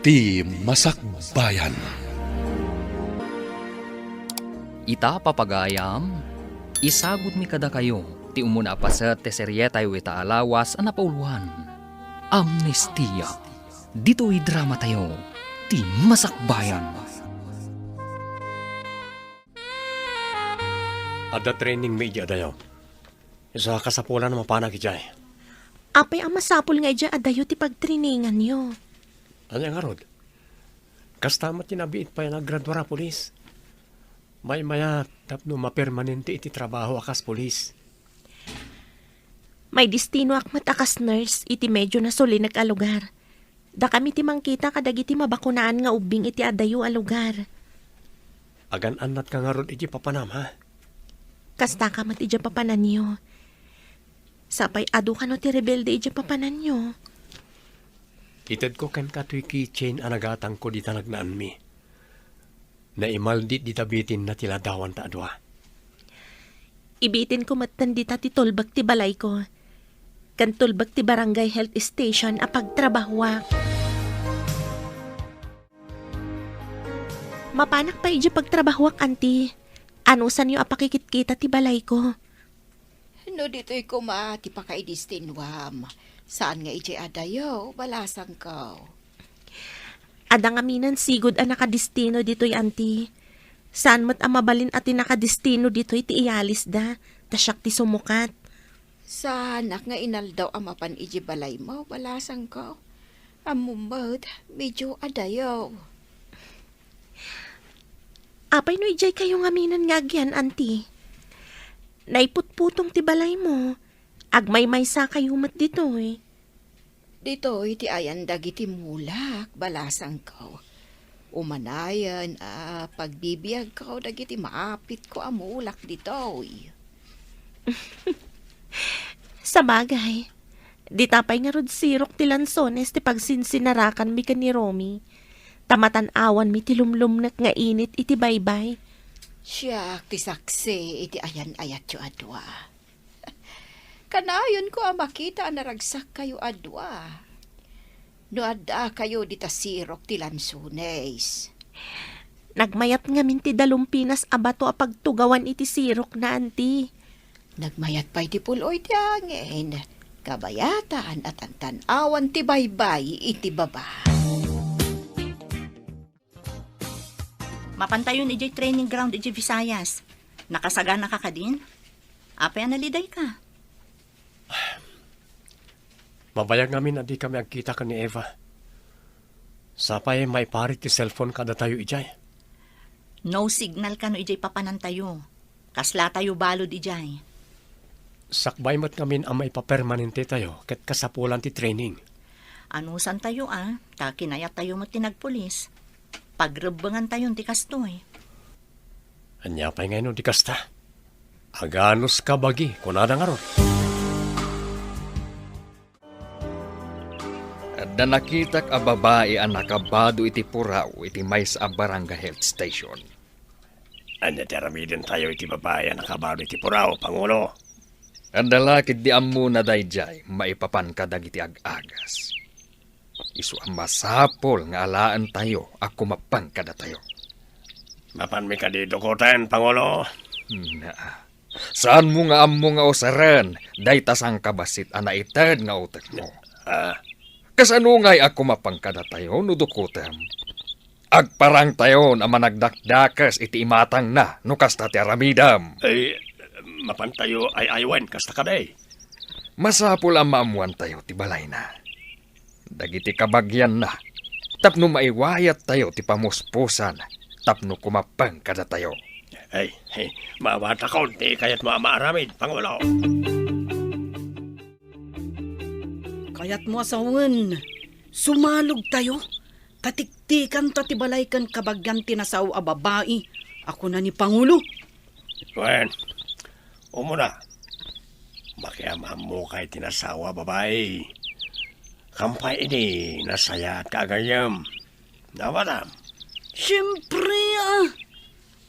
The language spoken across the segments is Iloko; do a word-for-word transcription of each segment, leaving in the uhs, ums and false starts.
Ti Masakbayan. Ita, papagayam, isagutmi kadakayo ti umuna a paset ti serietayo ita a lawas a napauloan, Amnestia. Ditoy dramatayo, Ti Masakbayan. Adda trainingmi idiay adayo. Isu a kasapulan a mapanak idiay. Apay a masapul nga idiay adayo ti pagtraininganyo? Ania ngarud? Kasta met ti nabiit pay a naggraduar a pulis. Maymayat tapno mapermanente iti trabaho a kas pulis. Maidistinoak met a kas nurse iti medyo nasulinek a lugar. Dakami ti mangkita kadagiti mabakunaan nga ubbing iti adayo a lugar. Agan-annatka ngarud idiay papanam, ha? Kastaka met idiay papananyo. Sapay adu kano ti rebelde idiay papananyo. Itedko kenka toy keychain a nagatangko dita nagnaanmi. Naimaldit dita bitinna ti ladawanta a dua. Ibitinko metten dita ti tulbek ti balayko. Ken tulbek ti barangay health station a pagtrabahoak. Mapanak pay idiay pagtrabahoak, anti. Anusanyo a pakikitkita ti balayko? No ditoy koma ti pakaidistinoam, saan nga idiay adayo, balasangko. Adda ngamin sigud a nakadistino ditoy, anti. Saan met a mabalin a ti nakadistino ditoy ti iyalisda, ta siak ti sumukat. Saanak nga inaldaw a mapan idiay balaymo, balasangko. Ammom met, medyo adayo. Apay no idiaykayo ngamin nga agyan, anti? Naiputputong ti balaymo. Agmaymaysakayo met ditoy. Ditoy ti ayan dagiti mulak, balasangko. Umanayen a pagbibiagko dagiti maapitko a mulak ditoy. Sabagay, dita pay ngarud sirok ti lansones ti pagsinsinarakanmi ken ni Romy. Ta matan-awanmi ti lumlumnek nga init iti baybay. Siak ti saksi iti ayan-ayatyo a dua. Kanayonko a makita a naragsakkayo a dua. No addakayo dita sirok ti lansones. Nagmayat ngamin ti dalumpinas a bato a pagtugawan iti sirokna, anti. Nagmayat pay ti pul-oy ti angin. Kabayatan a tantan-awan ti baybay iti baba. Mapantayon idiay training ground idiay Visayas. Nakasaganaka kadin? Apay a nalidayka? Mabayag ngamin a dikami agkita ken ni Eva. Sapay maiparit ti cellphone kadatayo idiay. No signal kano idiay papanantayo. Kaslatayo balud idiay. Sakbay met ngamin a maipapermanentetayo ket kasapulan ti training. Anusantayo a, ta kinayattayo met ti nagpulis. Pagrebbengantayon ti kastoy. Ania pay ngay no di kasta? Aganus kabagi, kunada ngarud. Adda nakitak a babai a nakabado iti puraw iti maysa a barangay health station. Ania ti aramidentayo iti babai a nakabado iti puraw, Pangulo? Adda la ketdi ammona daydiay maipapan kadagiti ag-agas. Isu a masapul nga alaentayo a kumapan kadatayo. Mapanmi kadi dukoten, Pangulo? Naa. Saanmo nga ammo nga usaren dayta sangkabassit a naited nga utekmo. Ah. Kasano ngay a kumapan kadatayo no dukotem? Agparangtayon a managdakdakes iti imatangna no kasta ti aramidem. Ay, mapantayo ay-aywen kasta kadi. Masapul a maammoantayo ti balayna, dagiti kabagianna, tapno maiwayattayo ti pamuspusan tapno kumapan kadatayo. Ay, ay, maawatakon ti kayatmo a maaramid, Pangulo. Kayatmo a sawen, sumalogtayo, ta tiktikanta ti balay ken kabagian ti nasao a babai a kuna ni Pangulo. Wen, umuna, makiam-ammokay ti nasao a babai. Kampay idi nasayaat ka agayem. Nawatam. Siempre, a.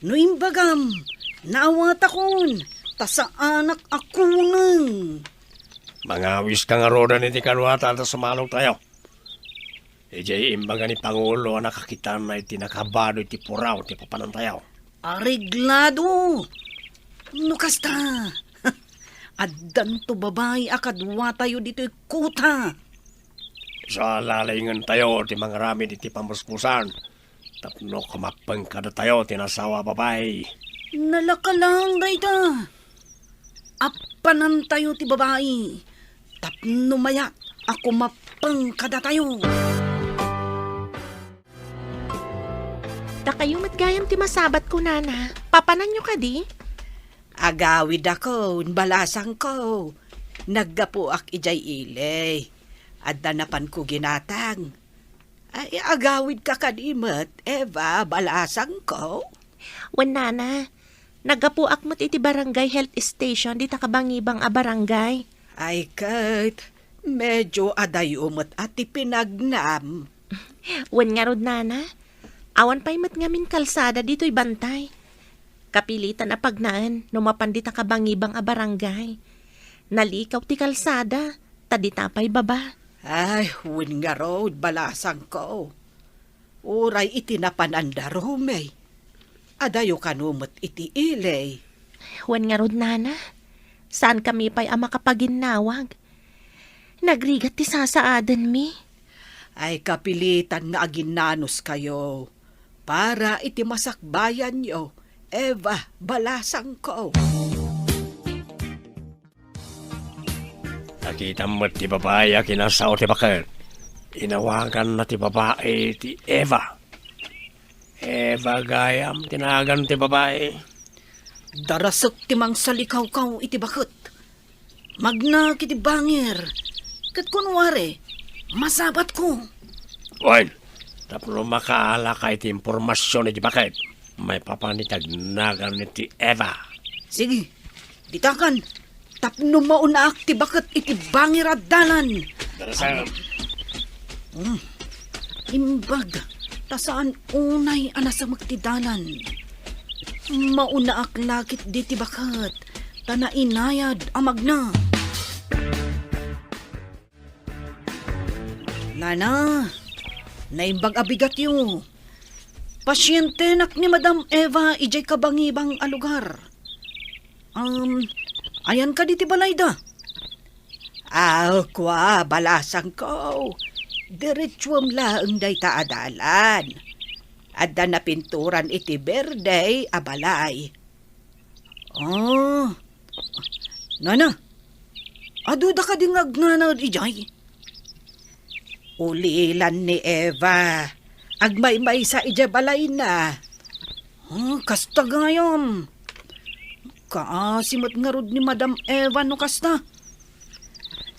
No imbagam, naawatakon, ta saanak a kuneng. Mangawiska ngaruden iti kaduata ta sumalogtayo. Idiay imbaga ni Pangulo a nakakitanna iti nakabado iti puraw ti papanantayo. Areglado! No kasta, addanto babai a kaduatayo ditoy kuta. Isu a lalingentayo ti mangaramid iti pamuspusan tapno kumappeng kadatayo ti nasawa a babai. Nalaka laeng dayta. Appanantayo ti babai tapno mayat a kumappeng kadatayo. Dakayo met gayam ti masabat, kunana. Papananyo kadi? Agawidakon, balasangko. Naggapuak idiay ili. Adda napanko ginatang. Ay, agawidka kadi met, Eva, balasangko? Wen, nana. Naggapuak met iti barangay health station dita kabangibang a barangay. Ay ket, medyo adayo met a ti pinagnam. Wen ngarud, nana. Awan pay met ngamin kalsada ditoy bantay. Kapilitan a pagnaen no mapan dita kabangibang a barangay. Nalikaw ti kalsada, ta dita pay baba. Ay, wen ngarud, balasangko. Uray iti napananda rumen, adayo kano met iti ili. Wen ngarud, nana, saankami pay a makapaginnawag. Nagrigat ti sasaadenmi. Ay, kapilitan nga aginnanuskayo para iti masakbayanyo, Eva, balasangko. Nakitam met ti babai a kinasao ti baket. Inawaganna ti babai ti Eva. Eva gayam ti nagan ti babai. Darasek ti mangsalikawkaw iti baket. Magnak iti bangir. Ket kunwari, masabatko. Wen, tapno makaalaka iti impormasion iti baket, maipapan iti agnagan iti Eva. Sige, ditakan, tapno maunaak ti baket iti bangir a dalan. Darasem. Hmm. Imbag, ta saan unay a nasamek ti dalan. Maunaak la ketdi ti baket, ta nainayad a magna. Nana, naimbag a bigatyo. Pasientenak ni Madam Eva idiay kabangibang a lugar. Um, ayan kadi ti balayda? Aw, kua, balasangko. Diretsuem laeng dayta a dalan. Adda napinturan iti berde a balay. Ah, nana, aduda kadi nga agnanaed idiay? Ulilan ni Eva. Agmaymaysa idiay balayna. Ah, kasta gayam. Kaasi met ngarud ni Madam Eva no kasta.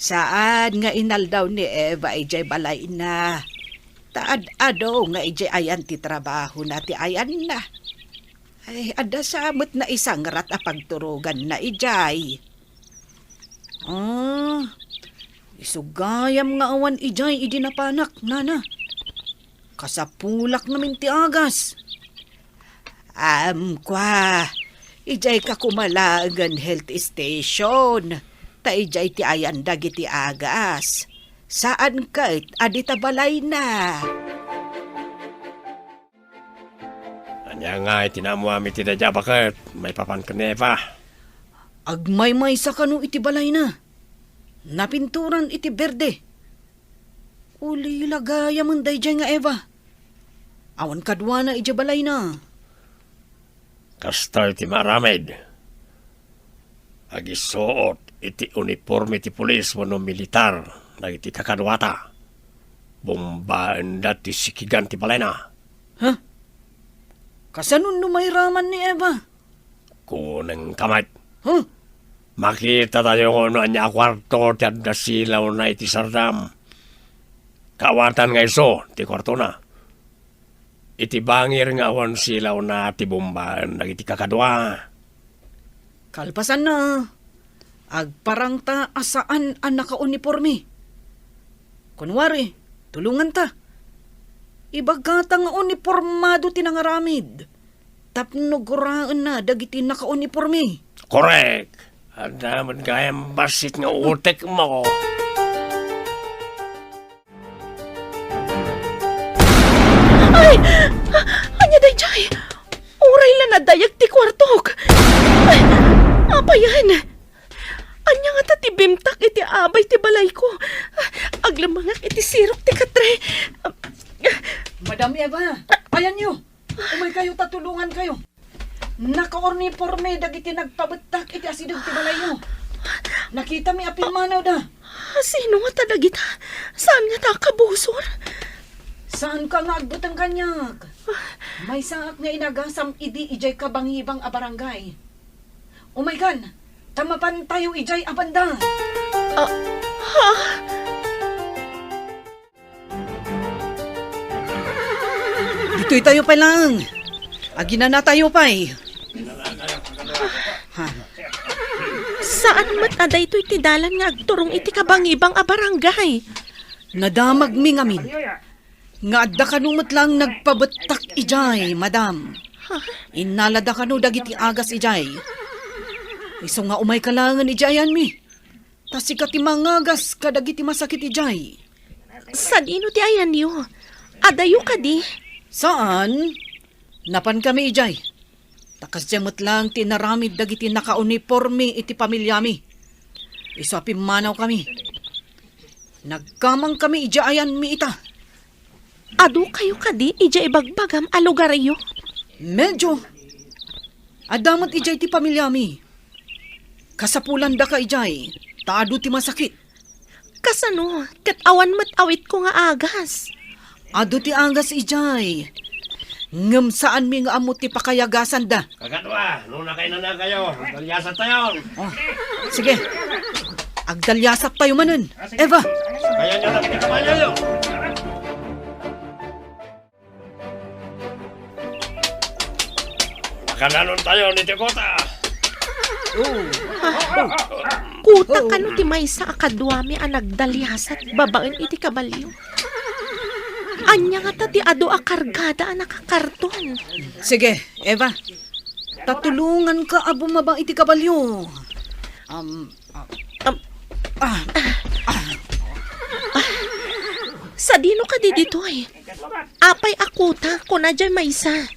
Saan nga inaldaw ni Eva idiay balayna. Ta ad-adu nga idiay ayan ti trabahona ti ayanna. Ay, adda sa met naisangrat a pagturoganna idiay. Ah, isu gayam nga awan idiay idi napanak, nana. Kasapulak ngamin ti agas. Am, kua, idiay ka koma laengen health station, ta idiay ti ayan dagiti agas. Saan ket a dita balayna. Ania nga iti naammoam iti daydiay a baket maipapan ken ni Eva? Agmaymaysa kano iti balayna. Napinturan iti berde. Ulila gayamen daydiay nga Eva. Awan kaduana idiay balayna. Kasta iti maaramid. Agisuot iti uniporme ti pulis wenno militar dagiti kakaduata. Bombaenda ti sikigan ti balayna. Ha? Kasano no mairaman ni Eva? Kunengka met. Ha? Makitatayo no ania a kuarto ti adda silawna iti sardam. Kaawatan nga isu ti kuartona. Iti bangir nga awan silawna ti bombaen dagiti kakadua. Kalpasanna, agparangta a saan a nakauniporme. Kunwari, tulonganta. Ibagata nga unipormado ti nangaramid tapno guraenna dagiti nakauniporme. Korek! Adda met gayam bassit nga utekmo. Ania daydiay? Uray la nadayag ti kuartok. Ay, apayan? Ania ngata ti bimtak iti abay ti balayko? Aglemmengak iti sirok ti katre. Madam Eva, ayanyo. Umaykayo ta tulongankayo. Nakauniporme dagiti nagpabettak iti asideg ti balayyo. Nakitami a pimmanawda. Sino ngata dagita? Saan ngata a kabusor? Saanka nga agbuteng kaniak. Maysaak nga inagasam idi idiay kabangibang a barangay. Umaykan, ta mapantayo idiay a banda. Ah, ha? Ditoy tayo pay lang. Aginana tayo pay. Ha? Saan met a daytoy ti dalan nga agturong iti kabangibang a barangay? Nadamagmi ngamin nga adda kano met lang nagpabettak idiay, madam. Ha? Innalada kano dagiti agas idiay. Isu nga umayka laengen idiay ayanmi. Ta sika ti mangagas kadagiti masakit idiay. Sadino ti ayanyo? Adayo kadi? Saan? Napankami idiay. Ta kasdiay met lang ti inaramid dagiti nakauniporme iti pamiliami. Isu a pimmanawkami. Nagkamangkami idiay ayanmi ita. Adu kayo kadi idiay ibagbagam a lugaryo? Medyo. Adda met idiay ti pamiliami. Kasapulandaka idiay, ta adu ti masakit. Kasano? Ket awan met awitko nga agas. Adu ti agas idiay. Ngem saanmi nga ammo ti pakayagasanda. Kakadua, no nakainanakayo, agdalyasat tayo. Oh, sige. Agdalyasat tayo manen. Eva. Sakayan niyo na ti kabalyo. Makananon tayo ni Tikota. Oh. Kuta kano ti maysa a kaduami a nagdalyasat babaen iti kabalyo? Ania ngata ti adu a kargada a nakakarton? Sige, Eva. Ta tulonganka a bumaba iti kabalyo. Um, um, ah, ah. Sadino kadi ditoy? Apay a kuta, kuna diay maysa.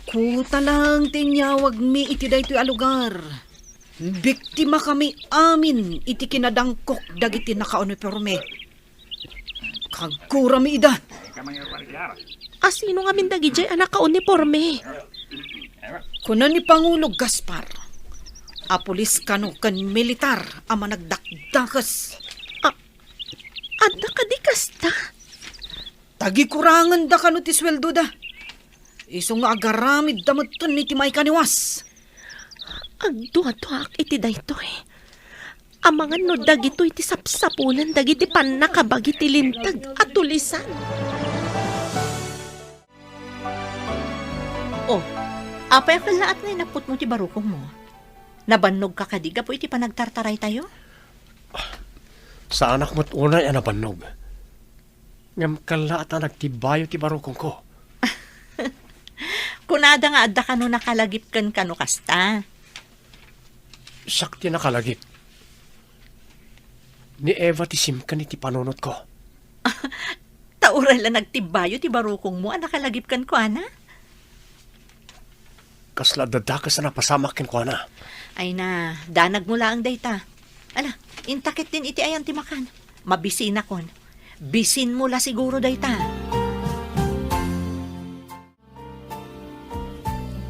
Kuta lang ti inyawagmi iti daytoy a lugar. Biktimakami amin iti kinadangkok dagiti nakauniporme. Kagkurami ida. A sino ngamin dagidiay a nakauniporme? Kuna ni Pangulog Gaspar, a pulis kano ken militar a managdakdakes. A-, adda kadi kasta? Tagikurangen da kano ti sueldo da. Isu nga agaramid da metten iti maikaniwas. Agduaduaak iti daytoy. Amangan no dagitoy ti sapsapulan dagiti pannakabagi ti linteg a tulisan. Oh, apay a kellaat nga inapputmo ti barukongmo? Nabannogka kadi gapu iti panagtartaraytayo? Saanak met unay a nabannog. Ngem kellaat a nagtibbayo ti barukongko. Kunada nga adda kano nakalagip ken kano kasta. Siak ti nakalagip. Ni Eva ti simken iti panunotko. Ta uray la nagtibbayo ti barukongmo a nakalagip kenkuana? Kasla adda dakes a napasamak kenkuana. Ay na, danagmo laeng dayta. Ala, inta ketdin iti ayan ti makan. Mabisinakon. Bisinmo la siguro dayta.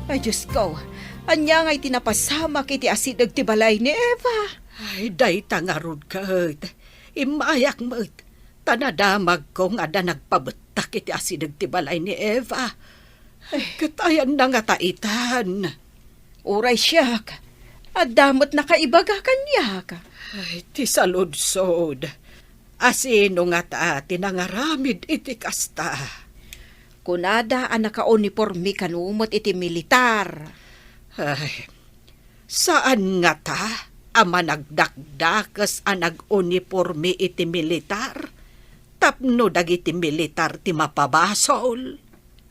Ay, Diosko, ania ngay ti napasamak iti asideg ti balay ni Eva? Ay, dayta ngarud ket. Immayak met, ta nadamagko nga adda nagpabettak iti asideg ti balay ni Eva. Ay, ket ayanna ngata itan? Uray siak, adda met nakaibaga kaniak. Ay, ti saludsod. Asino ngata ti nangaramid iti kasta? Kunada a nakauniporme kano met iti militar. Ay, saan ngata a managdakdakes a nag-uniporme iti militar tapno dagiti militar ti mapabasol?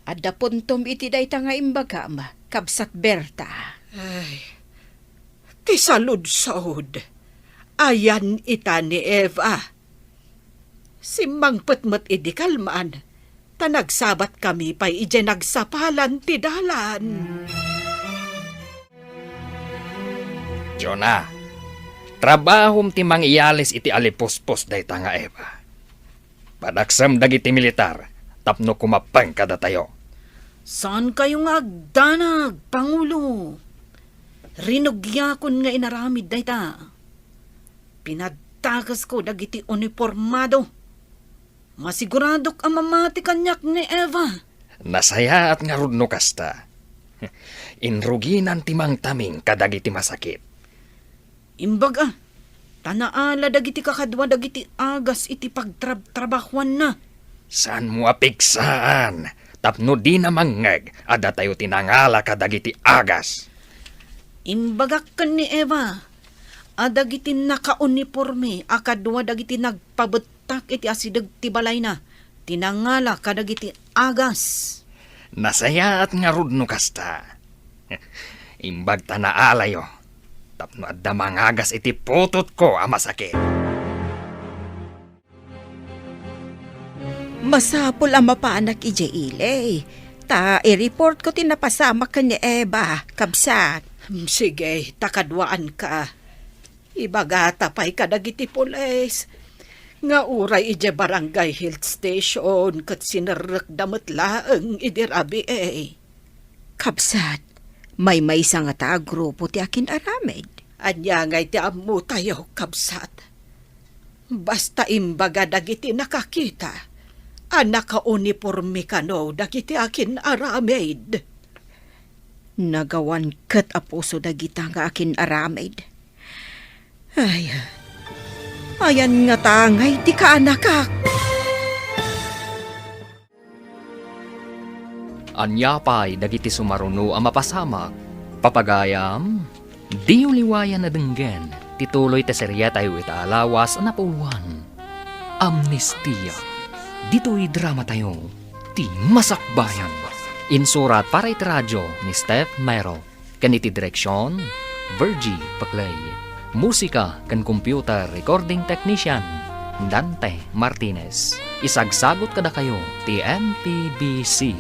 Adda puntom iti dayta nga imbagam, Kabsat Berta. Ay, ti saludsod. Ayan ita ni Eva. Simmangpet met idi kalman. ta nagsabatkami pay idiay nagsapalan ti dalan. Jonah, trabahom ti mangiyalis iti alipuspos dayta nga Eva. Padaksem dagiti militar tapno kumappeng kadatayo. Saankayo nga agdanag, Pangulo. Rinugiakon nga inaramid dayta. Pinadtakesko dagiti unipormado. Masiguradok a mamati kaniak ni Eva. Nasayaat ngarud no kasta. Inruginan ti mangtaming kadagiti masakit. Imbag a, ta naala dagiti kakadua dagiti agas iti pagtrabtrabahuanna. Saanmo a pigsaan tapno dina mangngeg a datayo ti nangala kadagiti agas. Imbagak ken ni Eva a dagiti nakauniporme a kadua dagiti nagpabettak iti asideg ti balayna ti nangala kadagiti agas. Nasayaat ngarud no kasta. Imbag ta naalayo tapno adda mangagas iti putotko a masakit. Masapul a mapanak idiay ili, ta i-reportko ti napasamak ken ni Eva, kabsat. Hmm, sige, ta kaduaanka. Ibagata pay kadagiti pulis nga uray idiay barangay health station ket sinerrekda met laeng idi rabii. Kabsat, maymaysa ngata a grupo ti akin-aramid. Ania ngay ti ammotayo, kabsat? Basta imbaga dagiti nakakita a nakauniporme kano dagiti akin-aramid. Nagawan ket a puso dagita nga akin-aramid. Ay, ayan ngata ngay ti kaanakak. Ania pay dagiti sumaruno a mapasamak? Papagayam, diyo liwayan a denggen ti tuloy ti seriatayo ita a lawas a napuloan, Amnestia. Ditoy dramatayo, ti Masakbayan. Insurat para iti radio ni Steph Mero. Ken iti direksion, Virgie Paclay. Musika ken computer recording technician, Dante Martinez. Isagsagut kadakayo ti M P B C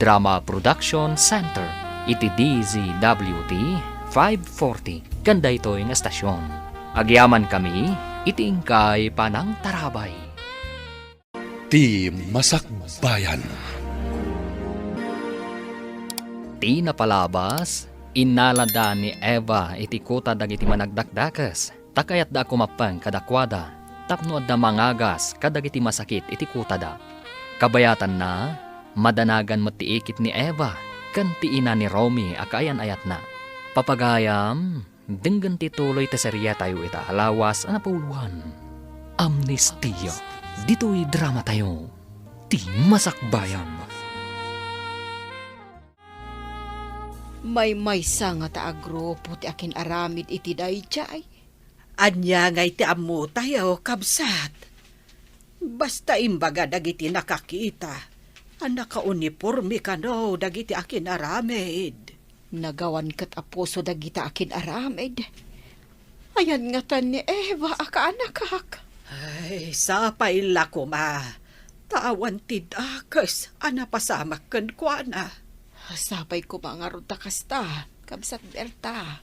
Drama Production Center iti D Z W T five forty ken daytoy nga estasion. Agyamankami iti inkay panangtarabay. Ti Masakbayan. Ti napalabas, innalada ni Eva iti kuta dagiti managdakdakes, ta kayatda a kumappeng kadakuada, tapno adda mangagas kadagiti masakit iti kutada. Kabayatanna, madanagan met ti ikit ni Eva ken ti ina ni Romy a kaayan-ayatna. Papagayam, denggen ti tuloy ti seriatayo ita a lawas a napuloan, Amnestia. Ditoy dramatayo, ti Masakbayan. Maymaysa ngata a grupo ti akin-aramid iti daydiay. Ania ngay ti ammotayo, kabsat? Basta imbaga dagiti nakakita a nakauniporme kano dagiti akin-aramid. Nagawan ket a puso dagita akin-aramid. Ayan ngatan ni Eva a kaanakak. Ay, sapay la koma, ta awan ti dakes a napasamak kenkuana. Sapay koma ngarud ta kasta, kabsat Berta.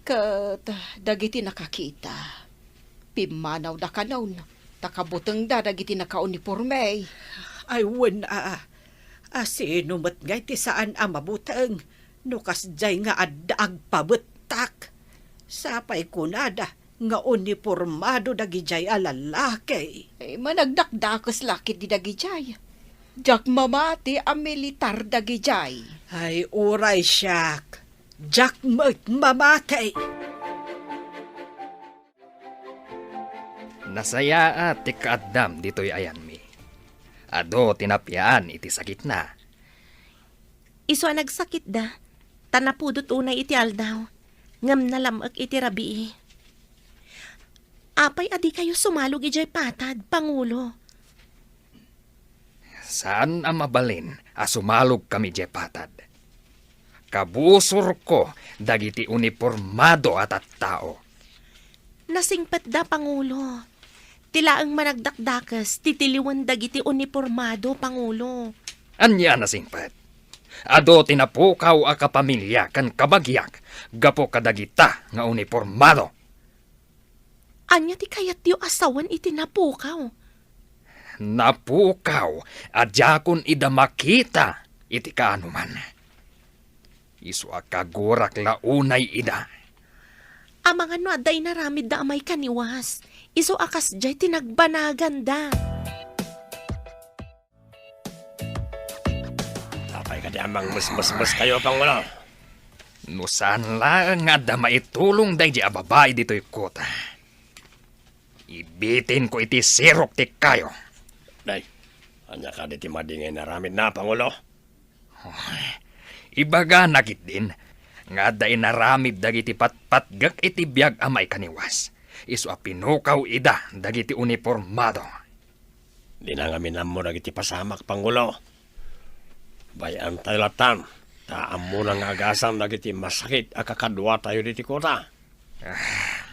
Ket dagiti nakakita, pimmanawda kanon, ta kabutengda dagiti nakauniporme. Ay, wen a, a sino met ngay ti saan a mabuteng no kasdiay nga adda agpabettak? Sapay kunada nga unipormado dagidiay a lalaki. Ay, managdakdakes la ketdi dagidiay. Diak mamati a militar dagidiay. Ay, uray siak. Diak met mamati. Nasayaat ti kaaddam ditoy ayanmi. Adu ti napiaan iti sakitna. Isu a nagsakitda, ta napudot unay iti aldaw, ngem nalam-ek iti rabii. Apay a dikayo sumalog idiay patad, Pangulo? Saan a mabalin a sumalogkami idiay patad. Kabusorko dagiti unipormado a tattao. Nasingpetda, Pangulo. Ti laeng managdakdakes ti tiliwen dagiti unipormado, Pangulo. Ania a nasingpet? Adu ti napukaw a kapamilya ken kabagiak gapu kadagita nga unipormado. Ania ti kayatyo a sawen iti napukaw? Napukaw a diakon ida makita iti kaanoman. Isu a kagurak la unay ida. Amangan no adda inaramidda a maikaniwas, isu a kasdiay ti nagbanaganda. Apay kadi a mangmusmusmuskayo, Pangulo? No saan laeng nga adda maitulong daydi a babai ditoy kota, ibitinko iti sirok ti kayo. Day, ania kadi ti madi nga inaramidna, Pangulo? Oy, ibagana ketdin nga adda inaramid dagiti patpatgek iti biag a maikaniwas, isu a pinukaw ida dagiti unipormado. Dina ngamin ammo dagiti pasamak, Pangulo. Bay-antayo lattan, ta ammona nga agasan dagiti masakit a kakaduatayo ditoy kota. Ah,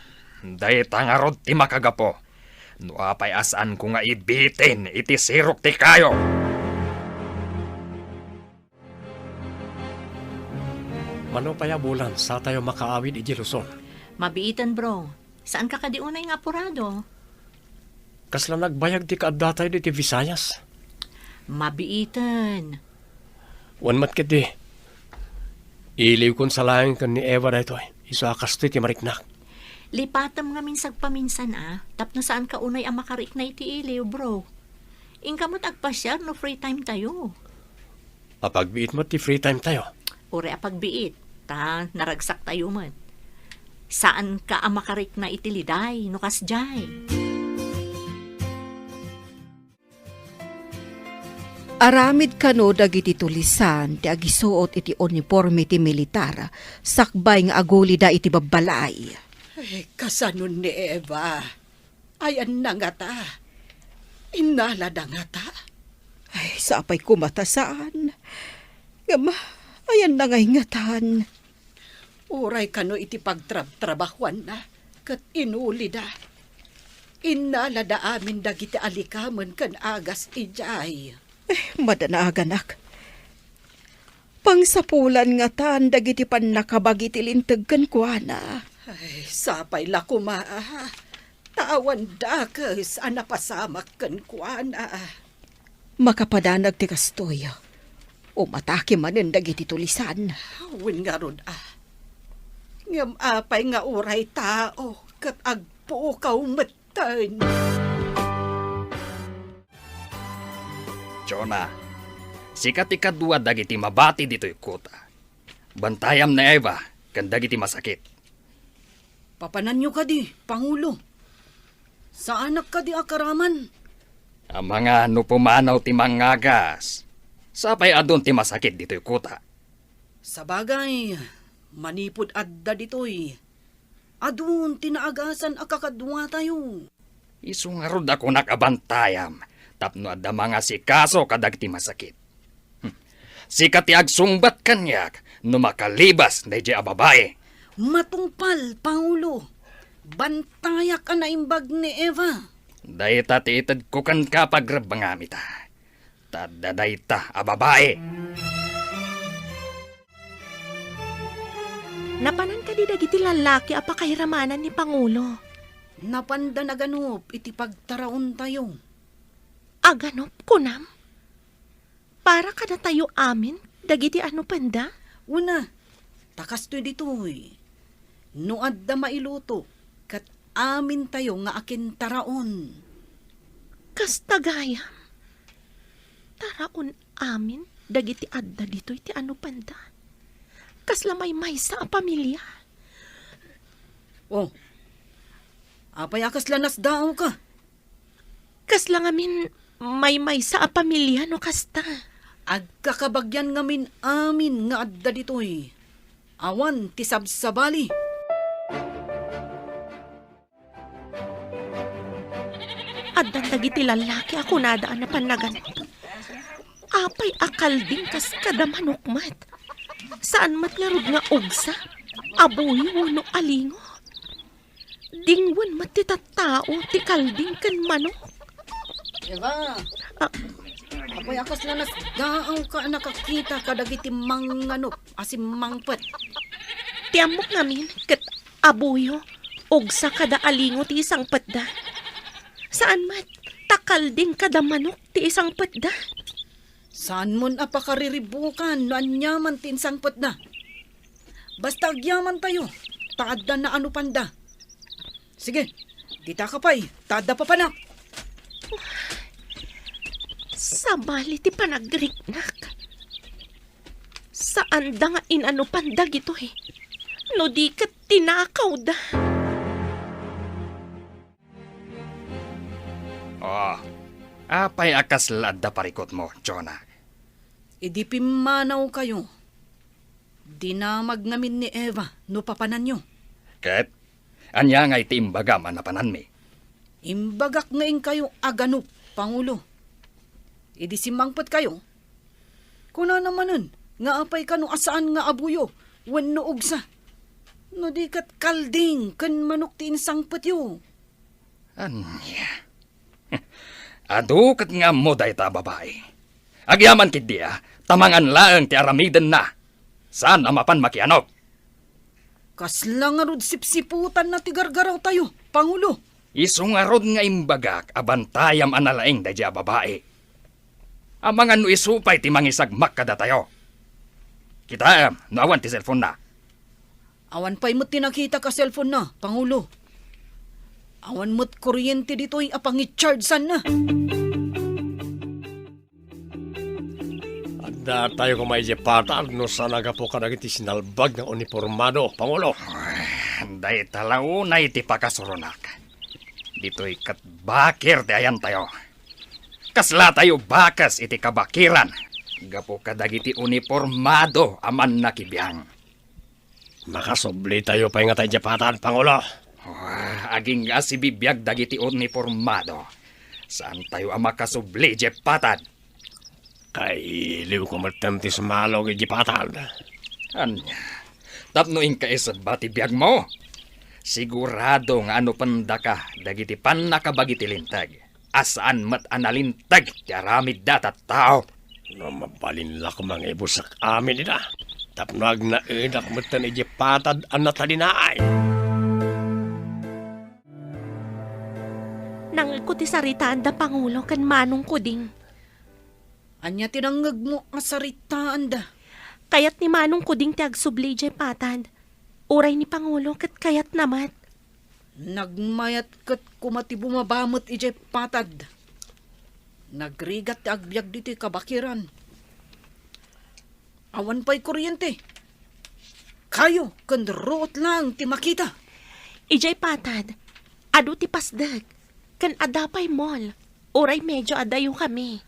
dayta ngarud ti makagapu no apay a saanko nga ibitin iti sirok ti kayo. Mano pay a bulan satayo makaawid idiay Luzon? Mabiiten, bro. Saanka kadi unay nga apurado? Kasla nagbayag ti kaaddatayo ditoy Visayas. Mabiiten. Wen met ketdi, iliwkon sa laeng ken ni Eva daytoy. Isu a kastoy ti mariknak. Lipatem ngamin sagpaminsan a, tapno saanka unay a makarikna iti iliw, bro. Inka met agpasiar no free time tayo. Apagbiit met ti free time tayo. Uray apagbiit, ta naragsak tayo met. Saanka a makarikna iti liday no kasdiay. Aramid kano dagiti tulisan ti agisuot iti uniporme ti militar sakbay nga agulida iti babbalay. Ay, kasano ni Eva? Ayanna ngata? Innalada ngata? Ay, sapay koma ta saan. Ngem, ayanna nga ingatan. Uray kano iti pagtrabtrabahuanna ket inulida. Innalada amin dagiti alikamen ken agas idiay. Eh, madanaganak. Pangsapulan ngatan dagiti pannakabagi ti linteg kenkuana. Ay, sapay la koma, ah. Ta awan dakes a napasamak kenkuana. Makapadanag ti kastoy. Umatake manen dagiti tulisan. Wen ngarud a. Ngem apay nga uray tao ket agpukaw metten? Jonah, sika ti kadua dagiti mabati ditoy kota. Bantayam ni Eva ken dagiti masakit. Papananyo kadi, Pangulo? Saanak kadi a karaman? Amangan no pumanaw ti mangagas. Sapay adun ti masakit ditoy kota. Sabagay, manipud adda ditoy, adun ti naagasan a kakaduatayo. Isu ngarud a kunak a bantayam tapno adda mangasikaso kadagiti masakit. Hmm. Sika ti agsungbat kaniak no makalibas daydiay a babai. Matungpal, Pangulo. Bantayak a naimbag ni Eva. Dayta ti itedko kenka, pagrebbengam ita. Ta adda dayta a babai. Napanan kadi dagiti lallaki a pakairamanan ni Pangulo? Napanda naganup iti pagtaraontayo. Aganup, kunam? Para kadatayo amin dagiti anupenda? Wen a, ta kastoy ditoy. No adda mailuto, ket amintayo nga akintaraon. Kasta gayam? Taraon amin dagiti adda ditoy ti anupenda. Kasla maymaysa a pamilia. Oh, apay a kasla nasdaawka? Kasla ngamin maymaysa a pamilia no kasta. Agkakabagian ngamin amin nga adda ditoy. Awan ti sabsabali. Addan dagiti lallaki a kunada a napan nagan. Apay a kalding kas kada manok met? Saan met ngarud nga ugsa, abuy wenno alingo? Dingwen met ti tattao ti kalding ken manok. Eva, Ah. Apay a kasla nasdaaw ka a nakakita kadagiti manganup a simmangpet? Ti ammok ngamin ket abuyo, ugsa kada alingo ti isangpetda. Saan met, ta kalding kada manok ti isangpetda. Saanmon a pakariribukan no aniaman ti insangpetda. Basta agyamantayo, ta adda naanupanda. Sige, dita ka pay, ta adda papanak. Sabali ti panagriknak. Saanda nga inanupan dagitoy, no di ket tinakawda. Oh, apay a kasla adda parikutmo, Jonah? Idi pimmanawkayo, dinamag ngamin ni Eva no papananyo. Ket ania ngay ti imbagam a napananmi? Imbagak nga inkayo aganup, Pangulo. Idi simmangpetkayo, kunana manen nga apay kano a saan nga abuyo wenno ugsa, no di ket kalding ken manok ti insangpetyo. Ania? Adu ket nga ammo dayta a babai. Agyaman ketdi a, ta mangan laeng ti aramidenna. Saan a mapan makianup. Kasla ngarud sipsiputanna ti gargarawtayo, Pangulo. Isu ngarud nga imbagak a bantayam a nalaing daydiay a babai. Amangan no isu pay ti mangisagmak kadatayo. Kitaem no awan ti cellphone-na. Awan pay met ti nakitak a cellphone-na, Pangulo. Awan met kuryente ditoy a pangichargeanna. Adda tayo koma idiay patad no saan a gapu kadagiti sinalbag nga unipormado, Pangulo. Dayta la unay ti pakasuronak. Ditoy ket bakir ti ayantayo. Kasla tayo bakes iti kabakiran gapu kadagiti unipormado a mannakibiang. Makasubli tayo pay ngata idiay patad, Pangulo. Ah, agingga a sibibiag dagiti unipormado. Saan tayo a makasubli idiay patad. Kailiwko metten ti sumalog idiay patad. Ania? Tapno inka isebba ti biagmo? Sigurado nga anupendaka dagiti pannakabagi ti Linteg. A saan met a nalinteg ti aramidda a tattao. No mabalin la koma nga ibusak amin ida, tapno agnaedak metten idiay patad a natalinaay. Nangngegko ti saritaan da Pangulo ken Manong Kuding. Ania ti nangngegmo a saritaanda? Kayat ni Manong Kuding ti agsubli idiay patad. Uray ni Pangulo ket kayatna met. Nagmayat ket koma ti bumaba met idiay patad. Nagrigat ti agbiag ditoy kabakiran. Awan pay kuryente. Kayo ken ruot laeng ti makita. Idiay patad, adu ti pasdek, ken adda pay mall, uray medio adayokami.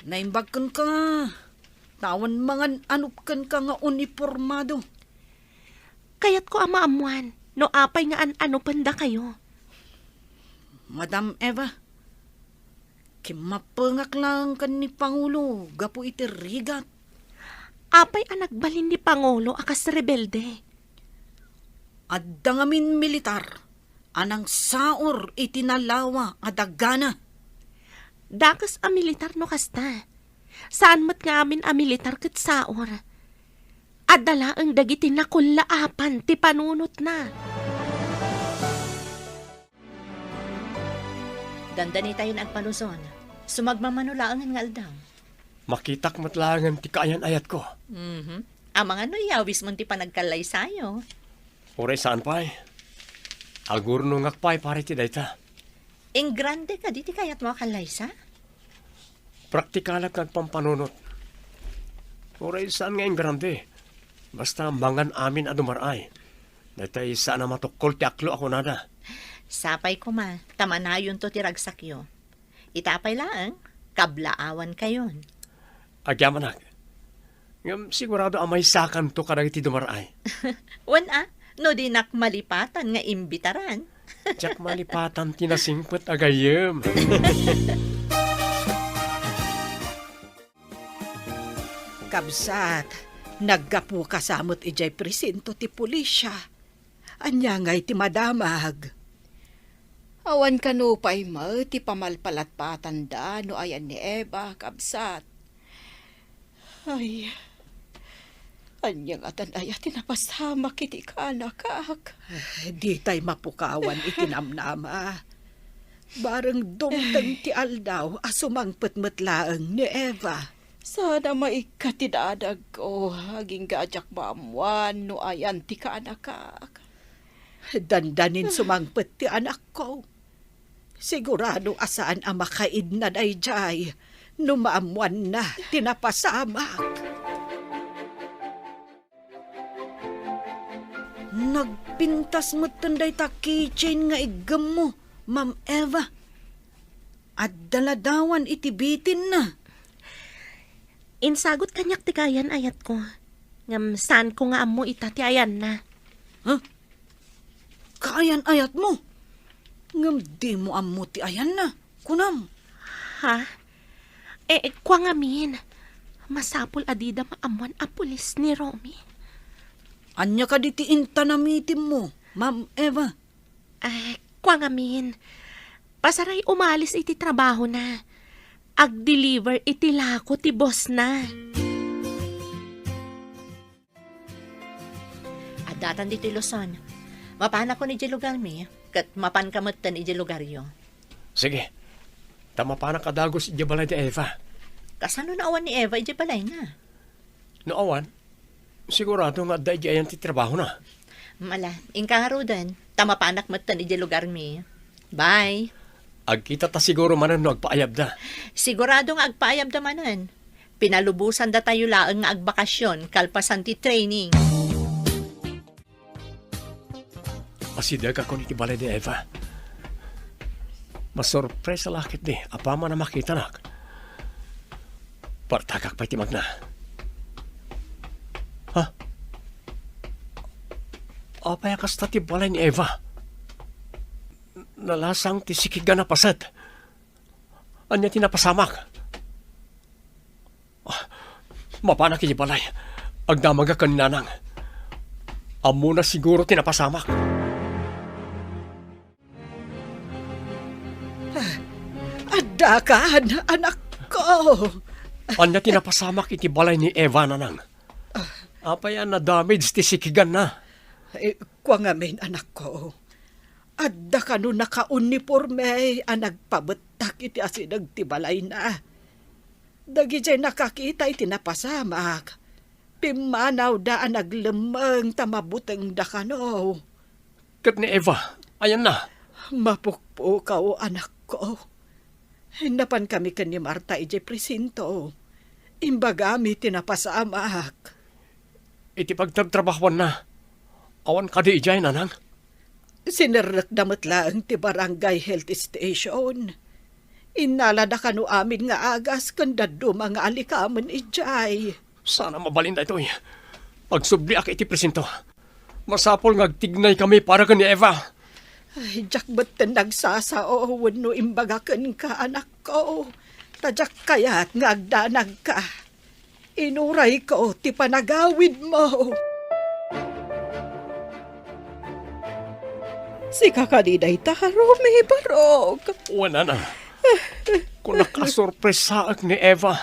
Naimbag kenka, ta awan mangan-anup kenka nga unipormado. Kayatko a maammoan no apay nga an-anupendakayo. Madam Eva, kimmapengak laeng ken ni Pangulo gapu iti rigat. Apay a nagbalin ni Pangulo a kas rebelde? Adda ngamin militar a nangsaor iti nalawa a dagana. Dakes a militar no kasta. Saan met nga amin a militar ket saor. Adda laeng dagiti nakullaapan ti panunotna. Dandanitayon agpaluson. Sumagmamano laengen nga aldaw. Makitak met laengen ti kaayan-ayatko. Mhm. Amangan no iyawismon ti panagkallaysayo. Uray saan pay. Agurnongak pay para iti dayta. Ingrande kadi ti kayatmo a kallaysa? Praktikalak nga agpampanunot. Uray saan nga ingrande. Basta mangan amin a dumar-ay. Daytay saan a matukkol ti aklo a kunada. Sapay koma, ta manayonto ti ragsakyo. Ita pay laeng, kablaawankayon. Agyamanak. Ngem sigurado a maysakanto kadagiti dumar-ay. Wen a, no dinak malipatan nga imbitaran. Diak malipatan ti nasingpet a gayyem. Kabsat, naggapuka sa met idiay presinto ti pulisya. Ania ngay ti madamag? Awan kano pay met ti pamalpalatpatanda no ayan ni Eva, kabsat. Ay, ania ngatan aya ti napasamak iti kaanakak? Eh, ditay mapukawan iti namnama. Bareng dumteng ti aldaw a sumangpet met laeng ni Eva. Saan a maikkat ti dadagko, agingga a diak maammuan no ayan ti kaanakak. Dandanin sumangpet ti anakko. Sigurado a saan a makaidna daydiay no maammuanna ti napasamak. Nagpintas metten dayta keychain nga iggemmo, Ma'am Eva. Adda ladawan iti bitinna. Insagut kaniak ti kaayan-ayatko. Ngem saanko nga ammo ita ti ayanna. Huh? Kaayan-ayatmo? Ngem dimo ammo ti ayanna, kunam? Ha? Eh, kua ngamin. Masapul a dida maammuan a pulis ni Romy. Ania kadi ti intanamitimmo, Ma'am Eva? Eh, kua ngamin. Pasaray umalis iti trabahona. Agdeliver iti lako ti bossna. Addatan ditoy Luzon. Mapanakon idiay lugarmi, ket mapanka metten idiay lugaryo. Sige. Ta mapanak a dagus idiay balay ni Eva. Kasano no awan ni Eva idiay balayna? No awan, sigurado nga adda idiay ayan ti trabahona. Ala, inka ngaruden, ta mapanak metten idiay lugarmi. Bye. Agkitata siguro manen no agpaayabda. Sigurado nga agpaayabda manen. Pinalubosandatayo laeng nga agbakasyon kalpasan ti training. Asidegakon iti balay ni Eva. Masurpresa la ketdi apaman a makitanak. Partagak pay ti magna. Ha? Apay a kasta ti balay ni Eva? Nalasang ti sikigan a paset. Ania ti napasamak? Ah, mapanak iti balay. Agdamagak ken nanang. Ammona siguro ti napasamak. Ah, addakan, anakko. Ania ti napasamak iti balay ni Eva, nanang? Apay a nadamage ti sikiganna? Eh, kua ngamin, anakko. Adda kano nakauniporme a nagpabettak iti asideg ti balayna. Dagidiay nakakita iti napasamak, pimmanawda a naglemmeng ta mabutengda kano. Ket ni Eva, ayanna? Mapukpukaw, anakko. Napankami ken ni Marta idiay presinto. Imbagami ti napasamak. Iti pagtrabtrabahuanna, awan kadi idiay, nanang? Sinerrekda met laeng ti barangay health station. Innalada kano amin nga agas ken dadduma nga alikamen idiay. Saan a mabalin daytoy. Agsubliak iti presinto. Masapul nga agtignaykami para ken ni Eva. Ay, diak metten nagsasao wenno imbaga kenka, anakko. Ta diak kayat nga agdanagka. Inurayko ti panagawidmo. Sika kadi dayta, Romy, barok? Wen, nana. Kunak a sorpresaek ni Eva.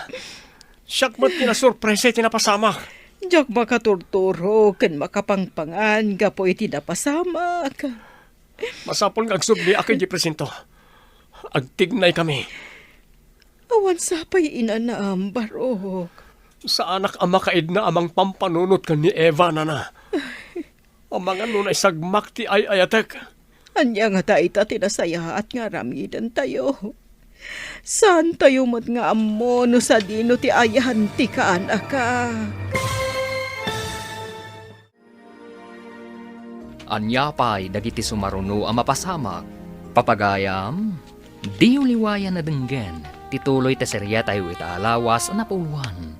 Siak met ti nasorpresa iti napasamak. Diak makaturturo ken makapangpangan gapu iti napasamak. Masapul nga agsubliak idiay presinto. Agtignaykami. Awan sapay inanam, barok. Saanak a makaidna a mangpampanunot ken ni Eva, nana. Amangan no naisagmak ti ay-ayatek. Ania ngata ita ti nasayaat nga aramidentayo? Saantayo met nga ammo no sadino ti ayan ti kaanakak. Ania pay dagiti sumaruno a mapasamak? Papagayam, diyo liwayan a denggen ti tuloy ti serietayo ita a lawas a napuolan.